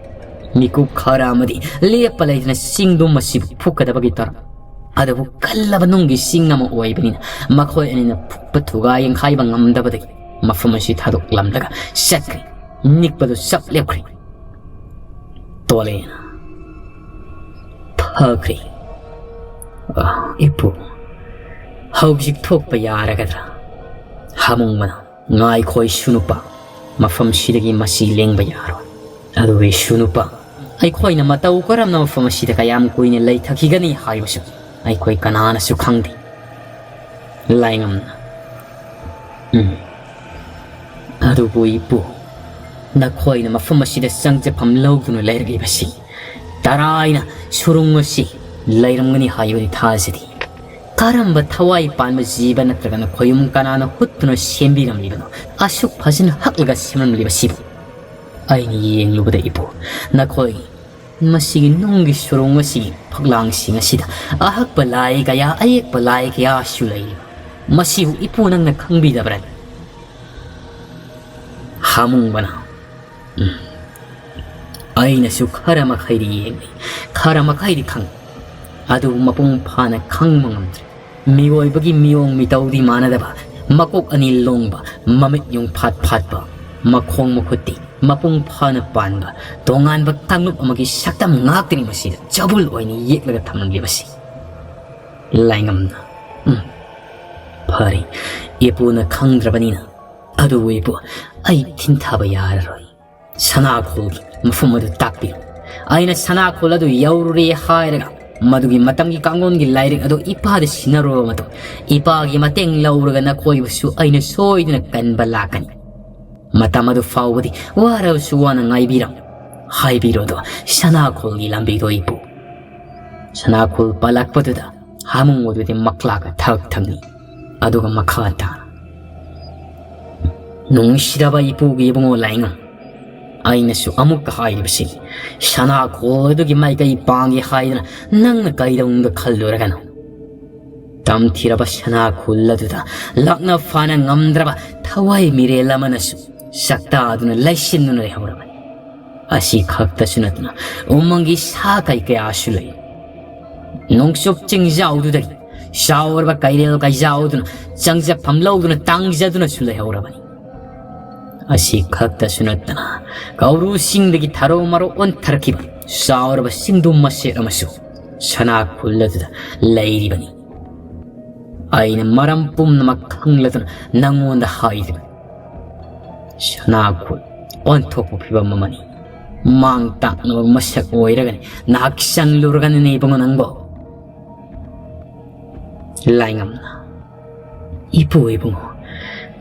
ꯃꯤꯀꯨꯞ ꯈꯔ ꯑꯃꯗꯤ ꯂꯦꯞꯄ ꯂꯩꯇꯅ ꯆꯤꯡꯗꯨꯝ ꯑꯁꯤꯕꯨ ꯐꯨꯛꯀꯗꯕꯒꯤ ꯇꯧꯔ꯫ ꯑꯗꯨꯕꯨ ꯀꯜꯂꯕ ꯅꯨꯡꯒꯤ ꯆꯤꯡ ꯑꯃ ꯑꯣꯏꯕꯅꯤꯅ ꯃꯈꯣꯏ ꯑꯅꯤꯅ ꯐꯨꯛꯄ ꯊꯨꯒꯥꯏ ꯌꯦꯡꯈꯥꯏꯕ ꯉꯝꯗꯕꯗꯒꯤ ꯃꯐꯝ ꯑꯁꯤ ꯊꯥꯗꯣꯛꯂꯝꯂꯒ ꯆꯠꯈ꯭ꯔꯦ꯫ ꯅꯤꯛꯄꯗꯨ ꯆꯞ ꯂꯦꯞꯈ꯭ꯔꯦ꯫ ꯇꯣꯂꯦꯅ, ꯐꯈ꯭ꯔꯦ꯫ ꯑ, ꯏꯄꯨ, ꯍꯧꯖꯤꯛ ꯊꯣꯛꯄ ꯌꯥꯔꯒꯗ꯭ꯔꯥ? ꯍꯥꯃꯨꯡꯕꯅ, ꯉꯥꯏꯈꯣ ꯏꯁꯨ ꯅꯨꯄꯥ, ꯃꯐꯝꯁꯤꯗꯒꯤ ꯃꯁꯤ ꯂꯦꯡꯕ ꯌꯥꯔꯣꯏ꯫ ꯑꯗꯨꯒ ꯏꯁꯨ ꯅꯨꯄꯥ, ꯑꯩꯈꯣꯏꯅ ꯃꯇꯧ ꯀꯔꯝꯅ ꯃꯐꯝ ꯑꯁꯤꯗ ꯀꯌꯥꯝ ꯀꯨꯏꯅ ꯂꯩꯊꯈꯤꯒꯅꯤ ꯍꯥꯏꯕꯁꯨ ꯑꯩꯈꯣꯏ ꯀꯅꯥꯅꯁꯨ ꯈꯪꯗꯦ꯫ ꯂꯥꯏꯉꯝꯅ, ꯎꯝ, ꯑꯗꯨꯕꯨ ꯏꯄꯨ, ꯅꯈꯣꯏꯅ ꯃꯐꯝ ꯑꯁꯤꯗ ꯆꯪꯖꯐꯝ ꯂꯧꯗꯨꯅ ꯂꯩꯔꯛꯂꯤꯕꯁꯤ ꯇꯔꯥꯏꯅ ꯁꯨꯔꯨꯡ ꯑꯁꯤ ꯂꯩꯔꯝꯒꯅꯤ ꯍꯥꯏꯕꯗꯤ ꯊꯥꯖꯗꯦ꯫ ꯀꯔꯝꯕ ꯊꯋꯥꯏ ꯄꯥꯟꯕ ꯖꯤꯕ ꯅꯠꯇ꯭ꯔꯒꯅ ꯈꯣꯌꯨꯝ ꯀꯅꯥꯅ ꯍꯨꯠꯇꯨꯅ ꯁꯦꯝꯕꯤꯔꯝꯂꯤꯕꯅꯣ? ꯑꯁꯨꯛ ꯐꯖꯅ ꯍꯛꯂꯒ ꯁꯦꯝꯂꯝꯂꯤꯕꯁꯤꯕꯨ? ꯑꯩꯅ ꯌꯦꯡꯂꯨꯕꯗ ꯏꯄꯨ, ꯅꯈꯣꯏ ꯃꯁꯤꯒꯤ ꯅꯨꯡꯒꯤ ꯁꯨꯔꯨꯡ ꯑꯁꯤꯒꯤ ꯐꯛꯂꯥꯡꯁꯤꯡ ꯑꯁꯤꯗ ꯑꯍꯛꯄ ꯂꯥꯏ ꯀꯌꯥ, ꯑꯌꯦꯛꯄ ꯂꯥꯏ ꯀꯌꯥꯁꯨ ꯂꯩꯔꯤꯕ꯫ ꯃꯁꯤꯕꯨ ꯏꯄꯨ ꯅꯪꯅ ꯈꯪꯕꯤꯗꯕ꯭ꯔꯥ? ꯍꯥꯃꯨꯡꯕꯅ, ꯎꯝ, ꯑꯩꯅꯁꯨ ꯈꯔ ꯃꯈꯩꯗꯤ ꯌꯦꯡꯂꯤ, ꯈꯔ ꯃꯈꯩꯗꯤ ꯈꯪꯏ, ꯑꯗꯨꯕꯨ ꯃꯄꯨꯡ ꯐꯥꯅ ꯈꯪꯕ ꯉꯝꯗ꯭ꯔꯤ꯫ ꯃꯤꯑꯣꯏꯕꯒꯤ ꯃꯤꯑꯣꯡ ꯃꯤꯇꯧꯗꯤ ꯃꯥꯟꯅꯗꯕ, ꯃꯀꯣꯛ ꯑꯅꯤ ꯂꯣꯡꯕ, ꯃꯃꯤꯠ ꯌꯨꯡꯐꯥꯠ ꯐꯥꯠꯄ, ꯃꯈꯣꯡ ꯃꯈꯨꯠꯇꯤ ꯃꯄꯨꯡ ꯐꯥꯅ ꯄꯥꯟꯕ, ꯇꯣꯉꯥꯟꯕ ꯀꯥꯡꯂꯨꯞ ꯑꯃꯒꯤ ꯁꯛꯇꯝ ꯉꯥꯛꯇꯅꯤ ꯃꯁꯤꯗ ꯆꯕꯨꯜ ꯑꯣꯏꯅ ꯌꯦꯛꯂꯒ ꯊꯝꯂꯝꯂꯤꯕꯁꯤ꯫ ꯂꯥꯏꯉꯝꯅ, "ꯎꯝ, ꯐꯔꯦ, ꯏꯄꯨꯅ ꯈꯪꯗ꯭ꯔꯕꯅꯤꯅ꯫ ꯑꯗꯨꯕꯨ ꯏꯄꯨ, ꯑꯩ ꯊꯤꯟꯊꯕ ꯌꯥꯔꯔꯣꯏ꯫ ꯁꯅꯥꯈꯣꯜꯒꯤ ꯃꯐꯝ ꯑꯗꯨ ꯇꯥꯛꯄꯤꯔꯣ꯫ ꯑꯩꯅ ꯁꯅꯥꯈꯣꯜ ꯑꯗꯨ ꯌꯧꯔꯨꯔꯦ ꯍꯥꯏꯔꯒ ꯃꯗꯨꯒꯤ ꯃꯇꯝꯒꯤ ꯀꯥꯡꯂꯣꯟꯒꯤ ꯂꯥꯏꯔꯤꯛ ꯑꯗꯨ ꯏꯄꯥꯗ ꯁꯤꯟꯅꯔꯨꯔꯕ ꯃꯇꯨꯡ, ꯏꯄꯥꯒꯤ ꯃꯇꯦꯡ ꯂꯧꯔꯒ ꯅꯈꯣꯏꯕꯨꯁꯨ ꯑꯩꯅ ꯁꯣꯏꯗꯅ ꯀꯟꯕ ꯂꯥꯛꯀꯅꯤ꯫ ꯃꯇꯝ ꯑꯗꯨ ꯐꯥꯎꯕꯗꯤ ꯋꯥꯔꯕꯁꯨ ꯋꯥꯅ ꯉꯥꯏꯕꯤꯔꯝ꯫ ꯍꯥꯏꯕꯤꯔꯣꯗꯣ ꯁꯅꯥꯈꯣꯜꯒꯤ ꯂꯝꯕꯤꯗꯣ ꯏꯄꯨ꯫" ꯁꯅꯥꯈꯣꯜ ꯄꯜꯂꯛꯄꯗꯨꯗ ꯍꯥꯃꯨꯡ ꯑꯗꯨꯗꯤ ꯃꯈ꯭ꯂꯥꯛꯀ ꯊꯛ ꯊꯛꯅꯤ꯫ ꯑꯗꯨꯒ ꯃꯈꯥ ꯇꯥꯅ, "ꯅꯨꯡꯁꯤꯔꯕ ꯏꯄꯨꯒꯤ ꯏꯕꯨꯡꯉꯣ ꯂꯥꯏꯉꯝ, ꯑꯩꯅꯁꯨ ꯑꯃꯨꯛꯀ ꯍꯥꯏꯔꯤꯕꯁꯤꯅꯤ, ꯁꯅꯥꯈꯣꯜ ꯑꯗꯨꯒꯤ ꯃꯥꯏꯀꯩ ꯄꯥꯡꯒꯦ ꯍꯥꯏꯗꯅ ꯅꯪꯅ ꯀꯩꯗꯧꯅꯨꯡꯗ ꯈꯜꯂꯨꯔꯒꯅꯨ꯫ ꯇꯝꯊꯤꯔꯕ ꯁꯅꯥꯈꯣꯜ ꯑꯗꯨꯗ ꯂꯥꯛꯅ ꯐꯥꯅ ꯉꯝꯗ꯭ꯔꯕ ꯊꯋꯥꯏ ꯃꯤꯔꯦꯜ ꯑꯃꯅꯁꯨ ꯁꯛꯇꯥꯗꯨꯅ ꯂꯩꯁꯤꯟꯗꯨꯅ ꯂꯩꯍꯧꯔꯕꯅꯤ꯫ ꯑꯁꯤ ꯈꯛꯇꯁꯨ ꯅꯠꯇꯅ ꯎꯃꯪꯒꯤ ꯁꯥ ꯀꯩ ꯀꯌꯥꯁꯨ ꯂꯩ꯫ ꯅꯣꯡꯆꯨꯞ ꯆꯤꯡꯖꯥꯎꯗꯨꯗꯒꯤ ꯆꯥꯎꯔꯕ ꯀꯩꯔꯦꯜ ꯀꯩꯖꯥꯎꯗꯨꯅ ꯆꯪꯖꯐꯝ ꯂꯧꯗꯨꯅ ꯇꯥꯡꯖꯗꯨꯅꯁꯨ ꯂꯩꯍꯧꯔꯕꯅꯤ꯫ ꯑꯁꯤ ꯈꯛꯇꯁꯨ ꯅꯠꯇꯅ ꯀꯧꯔꯨꯁꯤꯡꯗꯒꯤ ꯊꯔꯣ ꯃꯔꯣ ꯑꯣꯟꯊꯔꯛꯈꯤꯕ ꯆꯥꯎꯔꯕ ꯆꯤꯡꯗꯨꯝ ꯃꯆꯦꯠ ꯑꯃꯁꯨ ꯁꯅꯥ ꯈꯨꯜ ꯑꯗꯨꯗ ꯂꯩꯔꯤꯕꯅꯤ꯫ ꯑꯩꯅ ꯃꯔꯝ ꯄꯨꯝꯅꯃꯛ ꯈꯪꯂꯗꯨꯅ ꯅꯪꯉꯣꯟꯗ ꯍꯥꯏꯔꯤꯕꯅꯤ꯫ ꯁꯅꯥ ꯈꯨꯜ ꯑꯣꯟꯊꯣꯛꯄ ꯐꯤꯕꯝ ꯑꯃꯅꯤ꯫ ꯃꯥꯡ ꯇꯥꯛꯅꯕ ꯃꯁꯛ ꯑꯣꯏꯔꯒꯅꯤ ꯅꯍꯥꯛ ꯆꯪꯂꯨꯔꯒꯅꯤꯅꯦ ꯏꯕꯨꯡꯉꯣ ꯅꯪꯕꯣ꯫" ꯂꯥꯏꯉꯝꯅ, "ꯏꯄꯨ ꯏꯕꯨꯡꯉꯣ,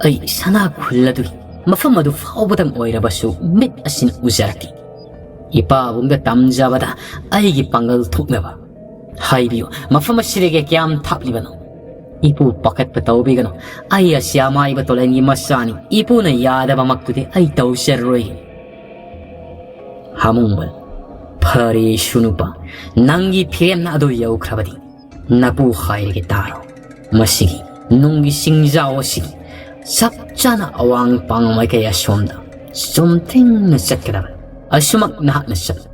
ꯑꯩ ꯁꯅꯥ ꯈꯨꯜ ꯑꯗꯨꯒꯤ ꯃꯐꯝ ꯑꯗꯨ ꯐꯥꯎꯕꯗꯪ ꯑꯣꯏꯔꯕꯁꯨ ꯃꯤꯠ ꯑꯁꯤꯅ ꯎꯖꯔꯛꯀꯦ꯫ ꯏꯄꯥꯕꯨꯡꯗ ꯇꯝꯖꯕꯗ ꯑꯩꯒꯤ ꯄꯥꯡꯒꯜ ꯊꯣꯛꯅꯕ ꯍꯥꯏꯕꯤꯌꯨ, ꯃꯐꯝ ꯑꯁꯤꯗꯒꯤ ꯀꯌꯥꯝ ꯊꯥꯞꯂꯤꯕꯅꯣ?" "ꯏꯄꯨ ꯄꯥꯈꯠꯄ ꯇꯧꯕꯤꯒꯅꯨ, ꯑꯩ ꯑꯁꯤ ꯑꯃꯥꯏꯕ ꯇꯣꯂꯦꯟꯒꯤ ꯃꯆꯥꯅꯤ, ꯏꯄꯨꯅ ꯌꯥꯗꯕꯃꯛꯇꯨꯗꯤ ꯑꯩ ꯇꯧꯖꯔꯔꯣꯏ꯫" ꯍꯥꯃꯨꯡꯕꯜ, "ꯐꯔꯦ ꯁꯨꯅꯨꯄꯥ, ꯅꯪꯒꯤ ꯐꯤꯔꯦꯝꯅ ꯑꯗꯨ ꯌꯧꯈ꯭ꯔꯕꯗꯤ ꯅꯄꯨ ꯍꯥꯏꯔꯒꯦ ꯇꯥꯔꯣ꯫ ꯃꯁꯤꯒꯤ ꯅꯨꯡꯒꯤ ꯆꯤꯡꯖꯥꯎ ꯑꯁꯤꯒꯤ ꯆꯞ ꯆꯥꯅ ꯑꯋꯥꯡ ꯄꯥꯡ ꯃꯥꯏꯀꯩ ꯑꯁꯣꯝꯗ ꯆꯨꯝꯊ꯭ꯔꯤꯡꯅ ꯆꯠꯀꯗꯕ꯫ ꯑꯁꯨꯃꯛ ꯅꯍꯥꯛꯅ ꯆꯠꯂꯨ꯫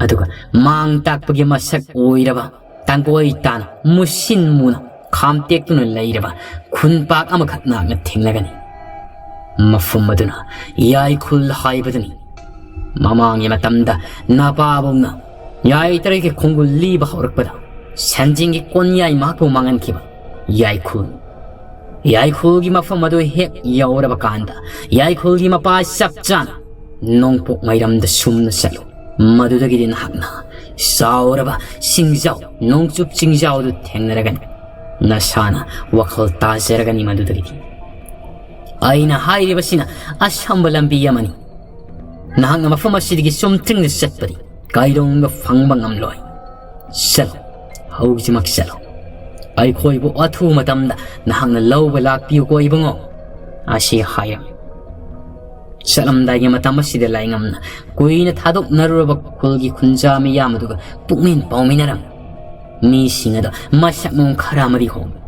ꯑꯗꯨꯒ ꯃꯥꯡ ꯇꯥꯛꯄꯒꯤ ꯃꯁꯛ ꯑꯣꯏꯔꯕ ꯇꯥꯡꯒꯣꯏ ꯇꯥꯅ ꯃꯨꯁꯤꯟ ꯃꯨꯅ ꯈꯥꯝꯇꯦꯛꯇꯨꯅ ꯂꯩꯔꯕ ꯈꯨꯟꯄꯥꯛ ꯑꯃꯈꯛ ꯅꯍꯥꯛꯅ ꯊꯦꯡꯅꯒꯅꯤ꯫ ꯃꯐꯝ ꯑꯗꯨꯅ ꯌꯥꯏꯈꯨꯜ ꯍꯥꯏꯕꯗꯨꯅꯤ꯫ ꯃꯃꯥꯡꯒꯤ ꯃꯇꯝꯗ ꯅꯄꯥꯕꯨꯡꯅ ꯌꯥꯏꯇꯔꯩꯒꯤ ꯈꯣꯡꯒꯨꯜ ꯂꯤꯕ ꯍꯧꯔꯛꯄꯗ ꯁꯟꯖꯦꯡꯒꯤ ꯀꯣꯟꯌꯥꯏ ꯃꯍꯥꯛꯄꯨ ꯃꯥꯡꯍꯟꯈꯤꯕ ꯌꯥꯏꯈꯨꯜ꯫ ꯌꯥꯏꯈꯨꯜꯒꯤ ꯃꯐꯝ ꯑꯗꯨ ꯍꯦꯛ ꯌꯧꯔꯕ ꯀꯥꯟꯗ, ꯌꯥꯏꯈꯨꯜꯒꯤ ꯃꯄꯥ ꯆꯞ ꯆꯥꯅ ꯅꯣꯡꯄꯣꯛ ꯃꯥꯏꯔꯝꯗ ꯁꯨꯝꯅ ꯆꯠꯂꯨ꯫ ꯃꯗꯨꯗꯒꯤꯗꯤ ꯅꯍꯥꯛꯅ ꯆꯥꯎꯔꯕ ꯆꯤꯡꯖꯥꯎ, ꯅꯣꯡꯆꯨꯞ ꯆꯤꯡꯖꯥꯎ ꯑꯗꯨ ꯊꯦꯡꯅꯔꯒꯅꯤ꯫ ꯅꯁꯥꯅ ꯋꯥꯈꯜ ꯇꯥꯖꯔꯒꯅꯤ ꯃꯗꯨꯗꯒꯤꯗꯤ꯫ ꯑꯩꯅ ꯍꯥꯏꯔꯤꯕꯁꯤꯅ ꯑꯁꯝꯕ ꯂꯝꯕꯤ ꯑꯃꯅꯤ꯫ ꯅꯍꯥꯛꯅ ꯃꯐꯝ ꯑꯁꯤꯗꯒꯤ ꯆꯨꯝꯊ꯭ꯔꯤꯡꯅ ꯆꯠꯄꯗꯤ ꯀꯩꯗꯧꯅꯨꯡꯗ ꯐꯪꯕ ꯉꯝꯂꯣꯏ꯫ ꯆꯠꯂꯣ, ꯍꯧꯖꯤꯛꯃꯛ ꯆꯠꯂꯣ꯫ ꯑꯩꯈꯣꯏꯕꯨ ꯑꯊꯨꯕ ꯃꯇꯝꯗ ꯅꯍꯥꯛꯅ ꯂꯧꯕ ꯂꯥꯛꯄꯤꯌꯨꯀꯣ ꯏꯕꯨꯡꯉꯣ꯫ ꯑꯁꯤ ꯍꯥꯏꯔꯝꯃꯤ꯫ ꯆꯠꯂꯝꯗꯥꯏꯒꯤ ꯃꯇꯝ ꯑꯁꯤꯗ ꯂꯥꯏꯉꯝꯅ ꯀꯨꯏꯅ ꯊꯥꯗꯣꯛꯅꯔꯨꯔꯕ ꯈꯨꯜꯒꯤ ꯈꯨꯟꯖꯥ ꯃꯤꯌꯥꯝ ꯑꯗꯨꯒ ꯄꯨꯛꯃꯤꯟ ꯄꯥꯎꯃꯤꯟꯅꯔꯝꯃꯤ꯫ ꯃꯤꯁꯤꯡ ꯑꯗꯣ ꯃꯁꯛ ꯃꯑꯣꯡ ꯈꯔ ꯑꯃꯗꯤ ꯍꯣꯡꯏ꯫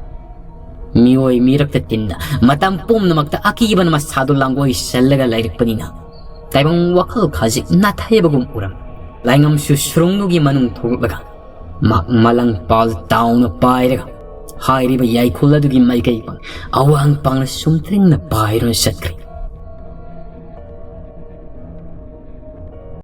ꯃꯤꯑꯣꯏ ꯃꯤꯔꯛꯇ ꯇꯤꯟꯗ ꯃꯇꯝ ꯄꯨꯝꯅꯃꯛꯇ ꯑꯀꯤꯕꯅ ꯃꯁꯥꯗꯨ ꯂꯥꯡꯒꯣꯏꯁꯜꯂꯒ ꯂꯩꯔꯛꯄꯅꯤꯅ ꯇꯥꯏꯕꯪ ꯋꯥꯈꯜ ꯈꯖꯤꯛ ꯅꯥꯊꯩꯕꯒꯨꯝ ꯎꯔꯝꯃꯤ꯫ ꯂꯥꯏꯉꯝꯁꯨ ꯁꯨꯔꯨꯡꯗꯨꯒꯤ ꯃꯅꯨꯡ ꯊꯣꯛꯂꯛꯂꯒ ꯃꯍꯥꯛ ꯃꯂꯪ ꯄꯥꯜ ꯇꯥꯎꯅ ꯄꯥꯏꯔꯒ ꯍꯥꯏꯔꯤꯕ ꯌꯥꯏꯈꯨꯜ ꯑꯗꯨꯒꯤ ꯃꯥꯏꯀꯩ ꯄꯥꯡ ꯑꯋꯥꯡ ꯄꯥꯡꯅ ꯁꯨꯝꯊ꯭ꯔꯤꯡꯅ ꯄꯥꯏꯗꯨꯅ ꯆꯠꯈ꯭ꯔꯦ꯫